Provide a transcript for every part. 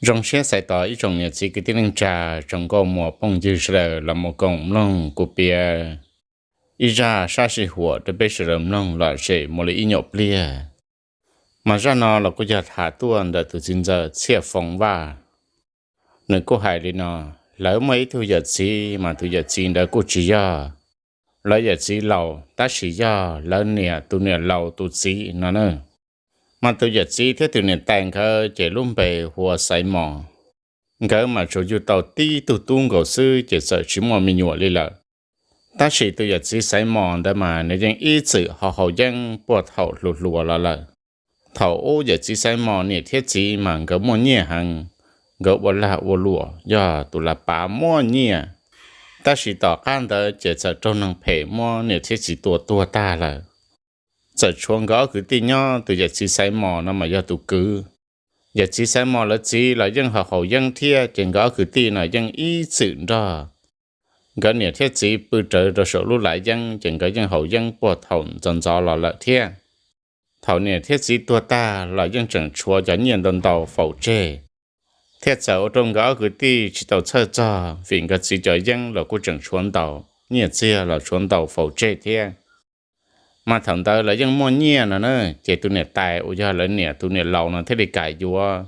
Zoo siab txais tos ib tsoom niam txiv kwv tij neej tsa, tsoom nkauj muam phooj ywg sawv daws los mus koom mloog kuv piav ib zaj sab sij huam rau peb sawv daws mloog lom zem mus li ib nyuam pliag. Mas zaj no los kuj yog tham tuaj ntawm tus txiv ntxawm Txhiaj Foom Vaj. Nws kuj hais li no: Lawv muaj ib tug yawm txiv, mas tus yawm txiv ntawd kuj tsis yog lawv yawm txiv laus, tab sis yog lawv niam tus niam laus tus txiv no na. Mas tus yawm txiv thiab tus niam tais nkawd ces lub npe hu ua Xaiv Mos. Nkawd mas tsuas yug tau tib tug tub nkaus xwb ces txawm tsis muaj me nyuam li lawm. Tab sis tus yawm txiv Xaiv Mos ntawd mas nws yeej ib txwm haus haus yeeb puag thaum hluas hluas los lawm. Thaum ub yawm txiv Xaiv Mos niam thiab txiv mas nkawd muaj nyiaj heev, nkawd ua lag ua luam yog tus las pav muaj nyiaj. Tab sis tom qab ntawd ces txawm raug neeg phem muab niam thiab txiv tua tuag tag lawm. Txawm tshuav nkawd ob kwv tij nyob, tus yawm txiv Xaiv Mos no mas yog tus kwv. Yawm txiv Xaiv Mos lawv txiv los yeej haus haus yeeb thiab, ces nkawd ob kwv tij no yeej ib txwm nrog nkawd niam thiab txiv pw rawv rau saum lub lav yeeb, ces nkawd yeej haus yeeb puag thaum ntxov ntxov los lawm thiab. Thaum niam thiab txiv tuag tag los yeej tseem tshuav cov nyiaj ntau ntau faus tseg, thiaj txawm ua rau nkawd ob kwv tij tsis tau txhawj txog, vim nkawd txiv cov yeeb los kuj tseem tshuav ntau, nyiaj txiag los tshuav ntau faus tseg thiab. Mas thaum ntawd lawv yeej muaj nyiaj no na, ces tus niam tais uas yog lawv niam tus niam laus no thiaj li kam yuav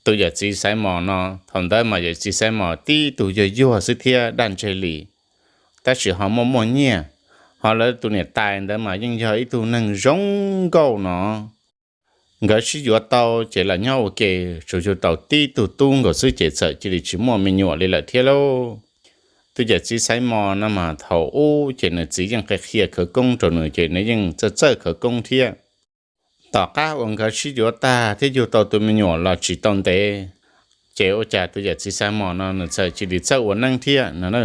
tus yawm txiv Xaiv Mos no. Thaum ntawd mas yawm txiv Xaiv Mos tib tug yuag yuag xwb thiab daj ntseg li, tab sis ho muaj muaj nyiaj. Ho lawv tus niam tais ntawd mas yeej yog ib tug neeg zoo nkauj no. Nkawd sib yuav tau ces los nyob ua ke, tsuas yug tau tib tug tub nkaus xwb ces txawm cia li tsis muaj me nyuam li lawm thiab lauj. Tus yawm txiv Xaiv Mos no mas thaum ub ces nws txiv yeej qhia qhia khawv koob rau nws, ces nws yeej txawj txawj khawv koob thiab. Tom qab uas nkawd sib yuav tag thiab yug tau tus me nyuam los tsis tau ntev, ces ua cas tus yawm txiv Xaiv Mos no nws txawm cia li txawj ua neeb thiab no na.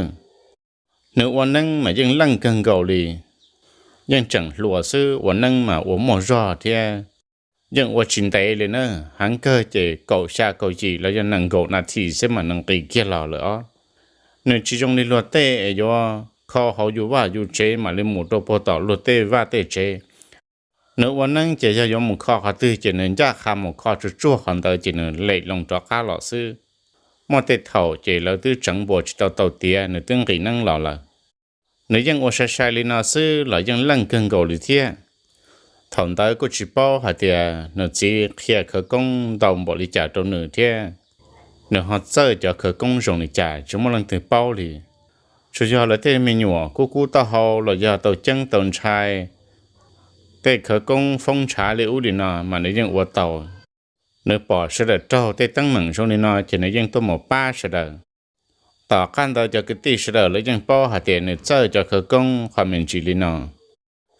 Nws ua neeb mas yeej leej kawg nkaus li, yeej tseem hluas xwb, ua neeb mas ua muaj zog thiab. Yeej ua tsis ntev li na, heev kawg ces kaum xya kaum yim los yog nees nkaum nas this xwb mas nws nqis kiag los lawm os. Nws tsis zoo li luag tej es yuav kho hauv yus vaj yus tsev mam li mus rau puag tom luag tej vaj tej tsev. Nws ua neeb ces yog yuav mus kho qhov twg ces nws ncaj qha mus kho tsuag tsuag qhov ntawd ces nws lem loo rov qab los xwb. Muaj tej thaum ces lawv twb tseev npuas tsis tau tau tiav nws twb nqis neeb los lawm. Nws yeej ua sai sai li no xwb los yeej leej kawg nkaus li thiab. Thaum ntawd kuj tsis paub hais tias nws txiv qhia khawv koob ntau npaum li cas rau nws thiab, nws ho txawj cov khawv koob zoo li cas tsis muaj leej twg paub li. Tsuas yog lawv tej me nyuam kub kub taub hau los yog tau ceeb tau ntshai, tej khawv koob foob ntshav li ub li no mas nws yeej ua tau. Nws pom sawv daws raug tej teeb meem zoo li no ces nws yeej tuaj mus pab sawv daws. Tom qab ntawd cov kwv tij sawv daws lawv yeej paub hais tias nws txawj cov khawv koob qhov me ntsis li no,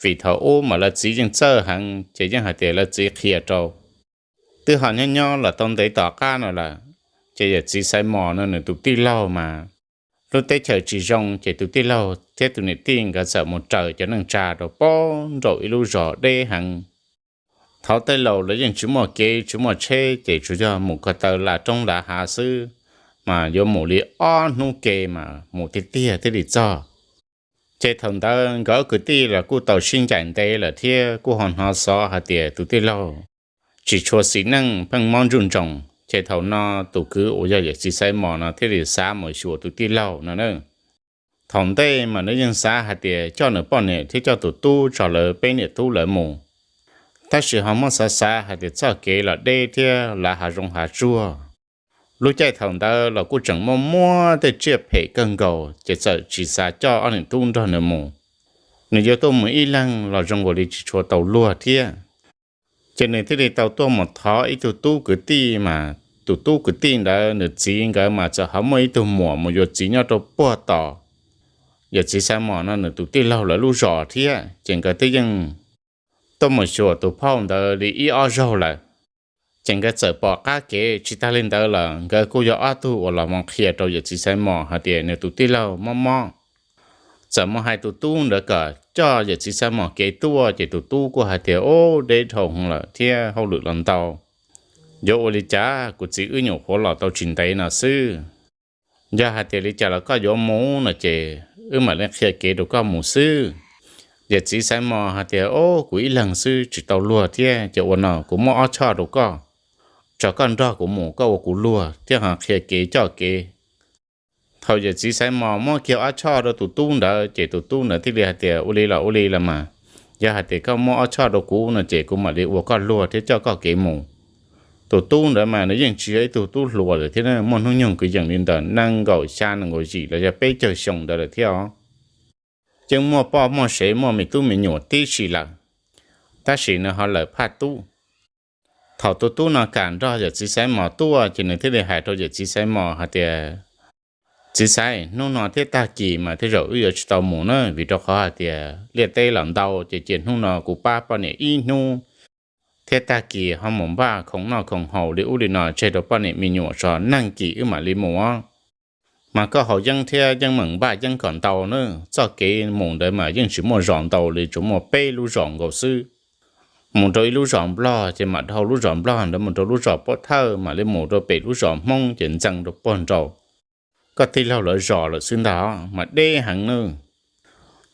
vim thaum ub mas lawv txiv yeej txawj heev ces yeej hais tias lawv txiv qhia rau. Twb ho nyob nyob los tau ntev tom qab no lawm, ces yawm txiv Xaiv Mos no nws tus tij laug mas lub teb chaws tsis zoo ces tus tij laug thiab tus niam tij nkawd txawm mus raws cov neej tsa rau pem nraum ib lub zos deb heev. Thaum tej laus lawv yeej tsis muaj kev tsis muaj tsheb ces tsuas yog mus ko taw lav roob lav hav xwb, mas yuav mus li ob hnub ke mas mus tiag tiag thiaj li txog. Ces thaum ntawd nkawd ob kwv tij los kuj tau sib ncaim ntev lawm thiab kuj ho hnov xov hais tias tus tij laug tsis tshua xis neej pheej mob ntsug ntsoos, ces thaum no tus kwv uas yog yawm txiv Xaiv Mos no thiaj li xav mus xyuas tus tij laug no na. Thaum ntej mas nws yeej xav hais tias coj nws poj niam thiab coj tus tub tso lawv peb niam tub lawv mus, tab sis ho muab xav xav hais tias txoj kev los deb thiab lav hav zoov hav tsuag. Lub caij thaum ntawd los kuj tseem muaj muab tej tsiaj phem kawg nkaus ces txawm tsis xav coj ob niam tub nrog nws mus. Nws yuav tuaj mus ib leeg los zoo nkaus li tsis tshua tau luag thiab. Ces nws thiaj li tau tuaj mus thov ib tug tub kwv tij mas tus tub kwv tij ntawd nws txiv nkawd mas txawm ho muaj ib tug muam mus yuav txiv nyob rau puag tom yawm txiv Xaiv Mos no nws tus tij laug lawv lub zos thiab, ces nkawd twb yeej tuaj mus xyuas tus phauj ntawd li ib ob zaug lawm. Ces nkawd txawm pom qab kev. Tsis tag li ntawd los nkawd kuj yog ob tug uas los mus qhia rau yawm txiv Xaiv Mos hais tias nws tus tij laug mob mob. Txawm mus hais tus tub ntawd kom coj yawm txiv Xaiv Mos kev tuaj, ces tus tub kuj hais tias, Ub, deb dhau hwv lawm thiab hauj lwm los ntau, yuav ua li cas, kuv txiv wb nyuam qhuav los tau tsis ntev no xwb. Yog hais tias li cas los koj yuav mus no ces wb mam li qhia kev rau koj mus xwb. Yawm txiv Xaiv Mos hais tias, Ub, kuv ib leeg xwb tsis tau luag thiab, ces ua no kuv muab ob choj rau koj. tso koj nrog kuv mus, koj ua kuv luag thiab ho qhia kev coj kev. Thaum yawm txiv Xaiv Mos muab kiag ob choj rau tus tub ntawd ces tus tub ntawd thiaj li hais tias, Ua li los ua li los mas, yog hais tias koj muab ob choj rau kuv no ces kuv mam li ua koj luag thiab coj koj kev mus. Tus tub ntawd mas nws yeej tsis yog ib tug tub hluas lawm thiab, muaj hnub nyoog kwv yees li ntawm nees nkaum xya nees nkaum yim los yog peb caug xyoo ntawd lawm thiab os. Yeej muaj poj muaj sev, muaj me tub me nyuam tib si lawm, tab sis nws ho lawm phaj tub. Thaum tus tub no kam nrog yawm txiv Xaiv Mos tuaj ces nws thiaj li hais rau yawm txiv Xaiv Mos hais tias, Txiv Xaiv, hnub no thiab tag kis mas tej zaum wb yuav tsis tau mus na, vim rau qhov hais tias liaj teb los ntau ces cia hnub no kuv pab poj niam ib hnub, thiab tag kis ho mus npaj khoom noj khoom haus li ub li no tseg rau poj niam me nyuam tso, nag kis wb mam li mus os. Mas koj haus yeeb thiab yeej meem npaj yeeb kom ntau na. Txoj kev mus ntawd mas yeej tsis muaj zos ntau li, tsuas muaj peb lub zos nkaus xwb. Mus rau ib lub zos Nplog ces mam dhau lub zos Nplog ntawd mus rau lub zos Pub Thawj, mam li mus rau pem lub zos Hmoob ces ntxees rau puag nraum koj tij laug lawv zos lawm xwb ntag, mas deb heev nawb.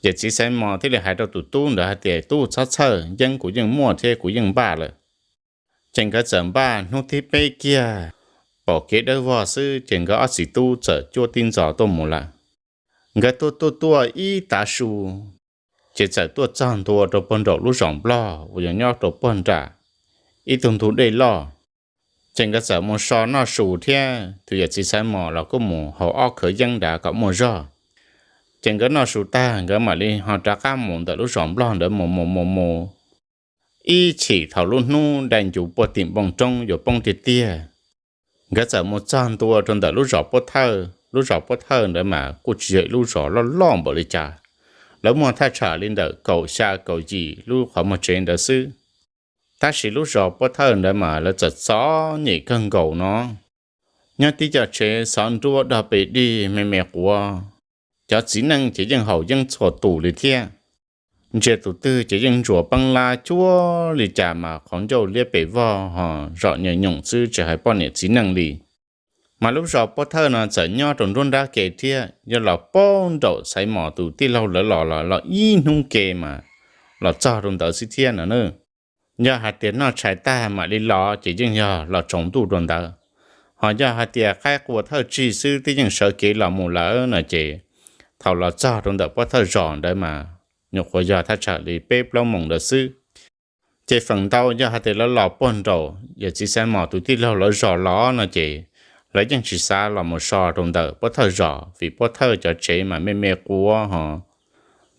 Yawm txiv Xaiv Mos thiaj li hais rau tus tub ntawd hais tias, Tub, txhob txhawj, yeeb kuv yeej muaj thiab kuv yeej npaj lawm. Ces nkawd txawm npaj hnub thib peb kiag, pom kev dawb vog xwb ces nkawd ob txiv tub txawm cuab tib ntxov tuaj mus lawm. Nkawd tuaj tuaj tuaj ib tav su, ces txawm tuaj txog ntua rau puag nraum lub zos Nplog uas yog nyob rau puag nram ib tug ntug dej loj. Ces nkawd txawm mus so noj su thiab tus yawm txiv Xaiv Mos los kuj mus haus ob khawv yeeb nrad kom muaj zog. Ces nkawd noj su tag nkawd mam li ho rov qab mus ntawm lub zos Nplog ntawd mus mus mus mus ib chim thaum lub hnub dai ncuv puag tim npoo roob yuav poob tiag tiag, nkawd txawm mus txog ntua rau ntawm lub zos Pub Thawj. Lub zos Pub Thawj ntawd mas kuj tsis yog ib lub zos loj loj npaum li cas, lawv muaj thaj tsam li ntawm kaum xya kaum yim lub qhov muag tsev ntawd xwb. Tab sis lub zos Pub Thawj ntawd mas lawv txawm txom nyem kawg nkaus no. Nyob tib co tsev xov nruab dog pes dig me me quav, cov txiv neej ces yeej haus yeeb txhua tus li thiab. Ntsia tus twg ces yeej ntsuas peeb lab cuag li cas mas qhov ncauj liab pes vog ho zom nyem nyoos xwb tsis hais poj niam txiv neej li. Mas lub zos Pub Thawj no txawm nyob rau nruab nrab ke thiab, yog los puag nraum Xaiv Mos tus tij laug lawv los los ib hnub ke mas los txog rau ntawd xwb thiab no na. Yog hais tias noj tshais tag mam li los ces yeej yog los tsaus ntuj rau ntawd. Ho yog hais tias qaib qua thawj tsig xwb twb yeej sawv kev los mus lawm no ces thaum los txog rau ntawm Pub Thawj zos ntawd mas nyuam qhuav yog thaj tsam li peb plaub moos ntawd xwb. Ces feem ntau yog hais tias lawv los puag nraum yawm txiv Xaiv Mos tus tij laug lawv zos los no ces lawv yeej tsis xav los mus so rau ntawm Pub Thawj zos vim Pub Thawj cov tsev mas me me quav ho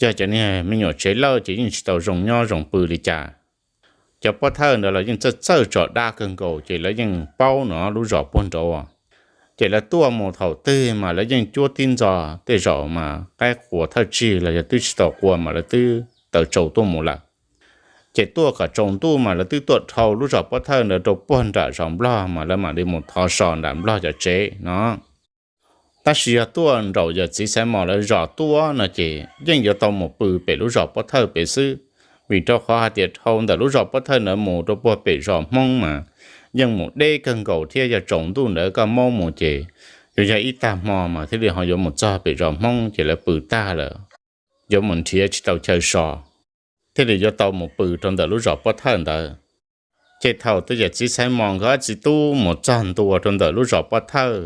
yog cov niag me nyuam tsev lawj ces yeej tsis tau zoo nyob zoo pw li cas. Cov Pub Thawj ntawd los yeej txawj txawj tso dab kawg nkaus ces lawv yeej paub no lub zos puag nraud. Ces lawv tuaj mus thaum twg mas lawv yeej cuab tib ntxo, tej zaum mas qaib qua thawj tsig los yog twb tsis tau qua mas lawv twb tawm tsaus tuaj mus lawm. Ces tuaj kom tsaus ntuj mas lawv twb tuaj dhau lub zos Pub Thawj ntawd rau puag nram zos Nplog mas lawv mam li mus thov so nram Nplog cov tsev no. Tab sis yog tuaj nraum yawm txiv Xaiv Mos lawv zos tuaj no ces yeej yuav tau mus pw pem lub zos Pub Thawj pem xwb, vim rau qhov hais tias dhau ntawm lub zos Pub Thawj ntawd mus rau puag pem zos Hmoob mas yeej mus deb kawg nkaus thiab yog tsaus ntuj ntawd koj maub mus ces yuav yog ib tag hmo mas thiaj li ho yuav mus txog pem zos Hmoob ces lawv pw tag lawm, yuav mus nrhiav tsis tau chaw so, thiaj li yuav tau mus pw rau ntawm lub zos Pub Thawj ntawd. Ces thaum tus yawm txiv Xaiv Mos nkawd ob txiv tub mus txog ntua rau ntawm lub zos Pub Thawj,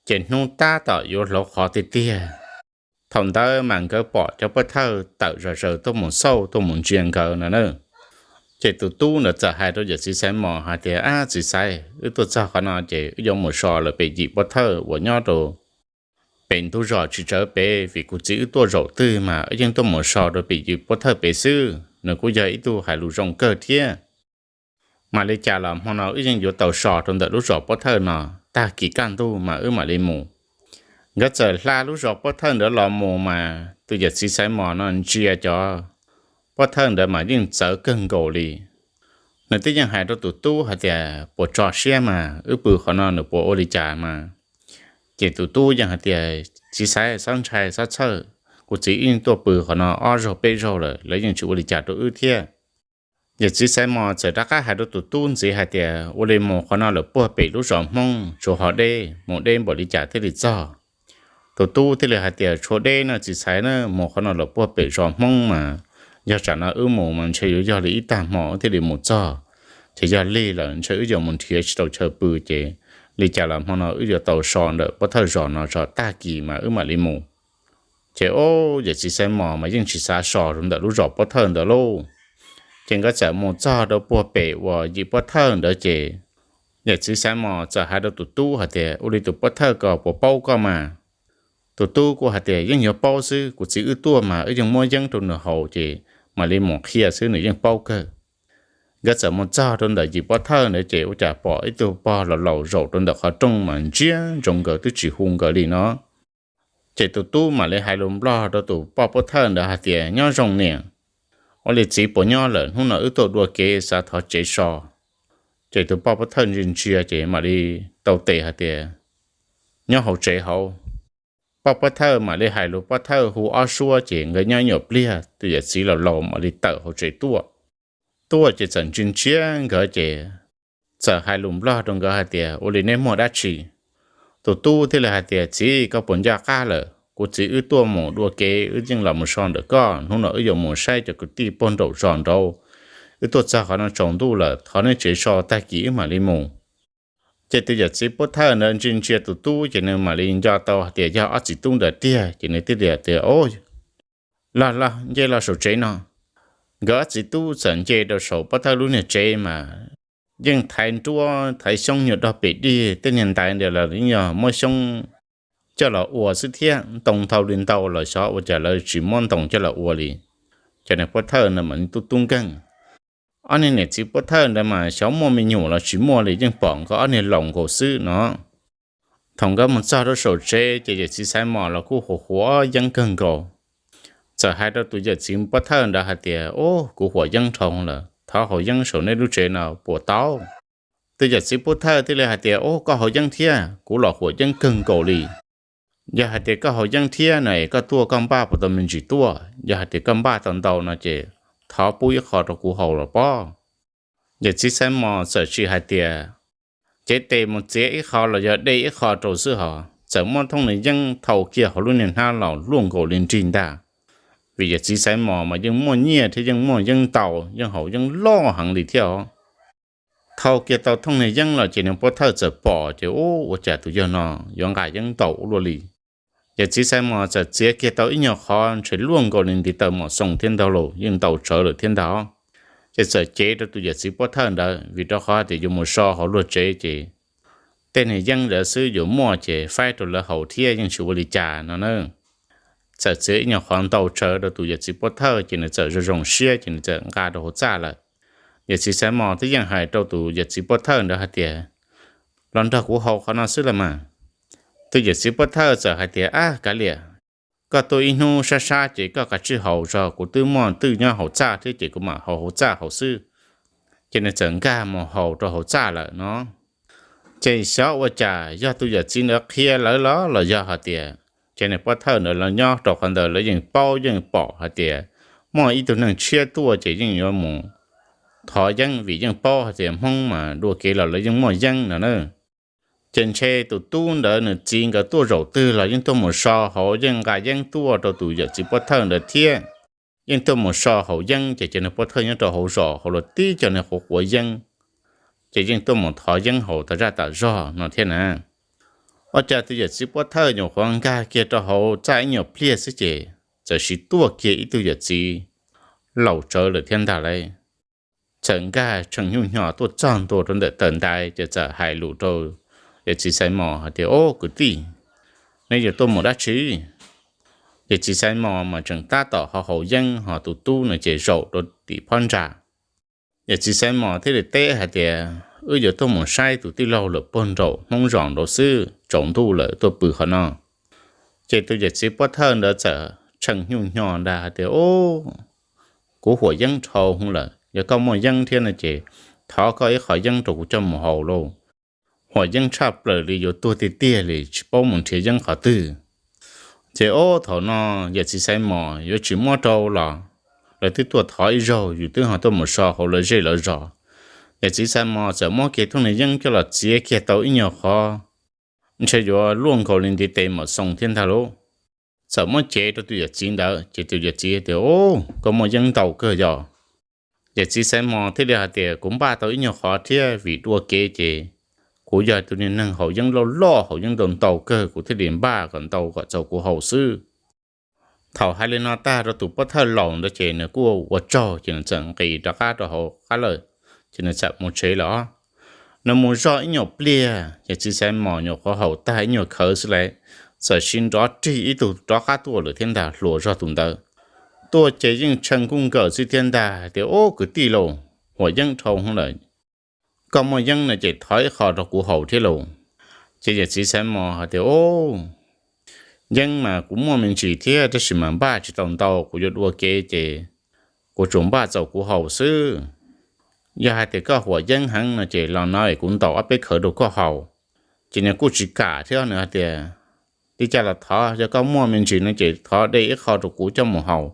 ces hnub tab tom yuav hloov qhov tiag tiag. Thaum ntawd mas nkawd pom cov Pub Thawj tawm zom zaws tuaj mus xauj tuaj mus ntsia nkawd no na. Ces tus tub ntawd txawm hais rau yawm txiv Xaiv Mos hais tias, Ab txiv Xaiv, wb tuaj txog qhov no ces wb yuav mus so lawm pem yim Pub Thawj uas nyob rau pem ntug zos tsis tsawv pem, vim kuv txiv wb tuaj zaum twg mas wb yeej tuaj mus so rau pem yim Pub Thawj pem xwb, nws kuj yog ib tug hais lus zoo kawg thiab. Mas li cas los hmo no wb yeej yuav tau so rau ntawm lub zos Pub Thawj no, tag kis kaj ntug mas wb mam li mus. Nkawd txawm hla lub zos Pub Thawj ntawd los mus mas tus yawm txiv Xaiv Mos no ntsia cov Pub Thawj ntawd mas yeej txawv kawg nkaus li. Nws twb yeej hais rau tus tub hais tias, Puas tso siab mas wb pw qhov no nws puas ua li cas mas? Ces tus tub yeej hais tias, Txiv Xaiv, txhob ntshai txhob txhawj, kuv txiv wb tuaj pw qhov no ob zaug peb zaug lawm, lawv yeej tsis ua li cas rau wb thiab. Yawm txiv Xaiv Mos txawm rov qab hais rau tus tub ntxiv hais tias, Ua li mus qhov no lawm puag pem lub zos Hmoob, tsuas ho deb, mus deb npaum li cas thiaj li txog? Tus tub thiaj li hais tias, Tshuav deb na txiv Xaiv na, mus qhov no lawm puag pem zos Hmoob mas yog tsam no wb mus mas ntshe yuav yog li ib tag hmo wb thiaj li mus txog. Ces yog lig lawm ntshe wb yuav mus nrhiav tsis tau chaw pw, ces li cas los hmo no wb yuav tau so ntawm pov thawj zos no tso, tag kis mas wb mam li mus. Ces ob yawm txiv Xaiv Mos mas yeej tsis xav so rau ntawm lub zos pov thawj ntawd lauj. Ces nkawd txawm mus txog rau puag pem uas yim pov thawj ntawd ces yawm txiv Xaiv Mos txawm hais rau tus tub hais tias, ua li tus pov thawj ko puas paub koj mas? Tus tub kuj hais tias, yeej yuav paub xwb, kuv txiv wb tuaj mas wb yeej muab yeeb rau nws haus ces mam li mus qhia xwb, nws yeej paub kawg. Nkawd txawm mus txog rau ntawm yim pov thawj ntawd ces ua cas pom ib tug pog laus laus zaum rau ntawm qhov rooj mas ntsia ntsoov nkawd twb tsis hu nkawd li no. Ces tus tub mam li hais lus Nplog rau tus poj pov thawj ntawd hais tias, nyob zoo niam, ua li txiv puas nyob lawm, hnub no wb tuaj dua kev xav thov tsev so. Ces tus poj pov thawj ntsia ntsia ces mam li tau tes hais tias, nyob hauv tsev hauv. Poj pov thawj mam li hais lus pov thawj hu ob suab ces nkawd nyob nyuam pliag tus yawm txiv laus laus mam li tawm hauv tsev tuaj. Tuaj ces txawm ntsia ntsia nkawd ces txawm hais lus Nplog rau nkawd hais tias, ua li neb muaj dab tsi? Tus tub thiaj li hais tias, txiv, koj puas nco qab lawm? Kuv txiv wb tuaj mus dua kev wb yeej los mus so ntawm koj, hnub no wb yuav mus saib cov kwv tij puag nraum zos nraud. Wb tuaj txog qhov no tsaus ntuj lawm, thov neb tsev so tag kis wb mam li mus. Ces tus yawm txiv pov thawj ntawd ntsia ntsia tus tub ces nws mam li nco tau hais tias yog ob txiv tub ntawd tiag ces nws thiaj li tias, o, los los nce los saum tsev no. Nkawd ob txiv tub txawm nce rau saum pov thawj lub niag tsev mas yeej thaiv nruab thaiv xyoob nyuag dog pem dig, tej niag ntaiv ntawd los yeej yog muab xyoob coj los ua xwb thiab, ntoo ntau li ntau los xyov ua cas lawv tsis muab ntoo coj los ua li. Cov niag pov thawj ntawd mas tub tub nkeeg. Ob niag niam txiv pov thawj ntawd mas xyov muaj me nyuam los tsis muaj li, yeej pom nkawd ob niag laus nkaus xwb no. Thaum nkawd mus txog rau saum tsev ces yawm txiv Xaiv Mos los kuj huam huam yeeb kawg nkaus. Txawm hais rau tus yawm txiv pov thawj ntawd hais tias, ub, kuv huam yeeb dhau lawm, thov haus yeeb saum nej lub tsev no puas tau? Tus yawm txiv pov thawj thiaj li hais tias, ub, koj haus yeeb thiab, kuv los huam yeeb kawg nkaus li. Yog hais tias koj haus yeeb thiab no es koj tuaj koj npaj puas tau me ntsis tuaj? Yog hais tias koj npaj tau ntau no ces thov pub ib qho rau kuv haus los pob. Yawm txiv Xaiv Mos txawm tsis hais tias, cev tes mus txiav ib qho los yog de ib qho rau xwb hos, txawm muab thooj niag yeeb thau kiag hauv lub niag hnab los luaj nkaus li nrig ntag. Vim yawm txiv Xaiv Mos mas yeej muaj nyiaj thiab yeej muaj yeeb ntau, yeej haus yeeb loj heev li thiab os. Thau kiag tau thooj niag yeeb los ces niag pov thawj txawm pom ces, ub, ua cas tus yawg no yuav nqa yeeb ntau ua luaj li. Yawm txiv Xaiv Mos txawm txiav kiag tau ib nyuag qhov ntshe luaj nkaus li ntiv taw mom xoo thiab ntag lauj, yeej ntau tsawv lawm thiab ntag. Ces txawm cev rau tus yawm txiv pov thawj ntawd, vim rau qhov tias yuav mus so hauv luag tsev ces tej niag yeeb ntawd xwb yuav muaj ces faib rau lawv haus thiab yeej tsis ua li cas no na. Txawm txiav ib nyuag qhov ntau tsawv rau tus yawm txiv pov thawj ces nws txawm zoo zoo siab ces nws txawm nqa rau hauv txaj lawm. Yawm txiv Xaiv Mos twb yeej hais rau tus yawm txiv pov thawj ntawd hais tias, los nrog kuv haus qhov no xwb los mas. Tus yawm txiv pov thawj txawm hais tias, ab, kav liam, koj tuaj ib hnub sab sab ces koj kav tsij haus tso, kuv twb muaj twj nyob hauv txaj thiab ces kuv mam haus hauv txaj haus xwb. Ces nws txawm nkag mus haus rau hauv txaj lawm no. Ces xyov ua cas yog tus yawm txiv ntawd qhia lawv los los yog hais tias, ces niag pov thawj ntawd los nyob rau qhov ntawd lawv yeej paub yeej pom hais tias muaj ib tug neeg tshiab tuaj ces yeej yuav mus thov yeeb vim yeej paub hais tias Hmoob mas dua kev los lawv yeej muaj yeeb no na. Ces ntshe tus tub ntawd nws txiv nkawd tuaj zaum twg los yeej tuaj mus so hauv, yeej nqa yeeb tuaj rau tus yawm txiv pov thawj ntawd thiab. Yeej tuaj mus so hauv yeeb ces cov niag pov thawj nyob rau hauv zos hauv los tib cov niag quav quav yeeb, ces yeej tuaj mus thov yeeb haus tas zaj tas zog no thiab na. Ua cas tus yawm txiv pov thawj nyuam qhuav nkag kiag rau hauv txaj ib nyuag pliag xwb ces txawm sis tuaj kiag ib tug yawm txiv laus tsawv lawm thiab ntag lauj. Txawm nkag tshee nyuj nyo tuaj txog ntua rau ntawm taw ntaiv ces txawm hais lus rau yawm txiv Xaiv Mos hais tias, ob kwv tij, neb yuav tuaj mus dab tsi? Yawm txiv Xaiv Mos mas tseem tab tom ho haus yeeb ho tus tub no ces zaum rau tim phab ntsa. Yawm txiv Xaiv Mos thiaj li teb hais tias, wb yuav tuaj mus saib tus tij laug lawm puag nraum Hmoob zos nraud xwb, tsaus ntuj lawm tuaj pw qhov no. Ces tus yawm txiv pov thawj ntawd txawm tshee nyuj nyo ntag hais tias, ub, kuv huam yeeb dhau hwv lawm, yog koj muaj yeeb thiab no ces thov koj ib qho yeeb rau kuv coj mus haus lauj. Huam yeeb tshaj plaws li, yuav tuag tiag tiag li tsis paub mus nrhiav yeeb qhov twg. Ces ob thaum no yawm txiv Xaiv Mos yuav tsis muab rau los, lawv twb tuaj thov ib zaug, yus twb ho tuaj mus so hauv lawv zej lawv zos. Yawm txiv Xaiv Mos txawm muab kiag thooj niag yeeb coj los txiav kiag tau ib nyuag qhov ntshe yuav luaj nkaus li ntiv tes mom xoo thiab ntag lauj. Txawm muab cev rau tus yawm txiv ntawd ces tus yawm txiv tias, ub, koj muaj yeeb ntau kawg yog? Yawm txiv Xaiv Mos thiaj li hais tias, kuv npaj tau ib nyuag qhov thiab, vim dua kev ces kuv yog tus niag neeg haus yeeb loj loj, haus yeeb ntau ntau kawg, kuv thiaj li npaj kom ntau kom txaus kuv haus xwb. Thaum hais li no tag rau tus pov thawj laus ntawd ces nws kuj ua tsaug ces nws txawm nqis rov qab rau hauv qab lawm, ces nws txawm mus tsev lawm. Nws mus zoj ib nyuag pliag, yawm txiv Xaiv Mos nyuam qhuav haus tag ib nyuag khawv xwb lawm, txawm sib nrov rig ib tug rov qab tuaj lawm thiab ntag, hluas zog tus ntawd. Tuaj ces yeej tshee kuj nkawm xwb thiab ntag, tias, ub, kwv tij lauj, huam yeeb dhau lawm, koj muaj yeeb no ces thov ib qho rau kuv haus thiab lauj. Ces yawm txiv Xaiv Mos hais tias, ub, yeeb mas kuv muaj me ntsis thiab, tab sis mas npaj tsis tau ntau, kuv yuav dua kev ces kuv tsuas npaj txaus kuv haus xwb. Yog hais tias koj huam yeeb heev no ces los no es kuv ntaus ob peb khawv rau koj haus. Ces nws kuj tsis kam thiab, nws hais tias, li cas los thov, yog koj muaj me ntsis no ces thov de ib qho rau kuv coj mus haus.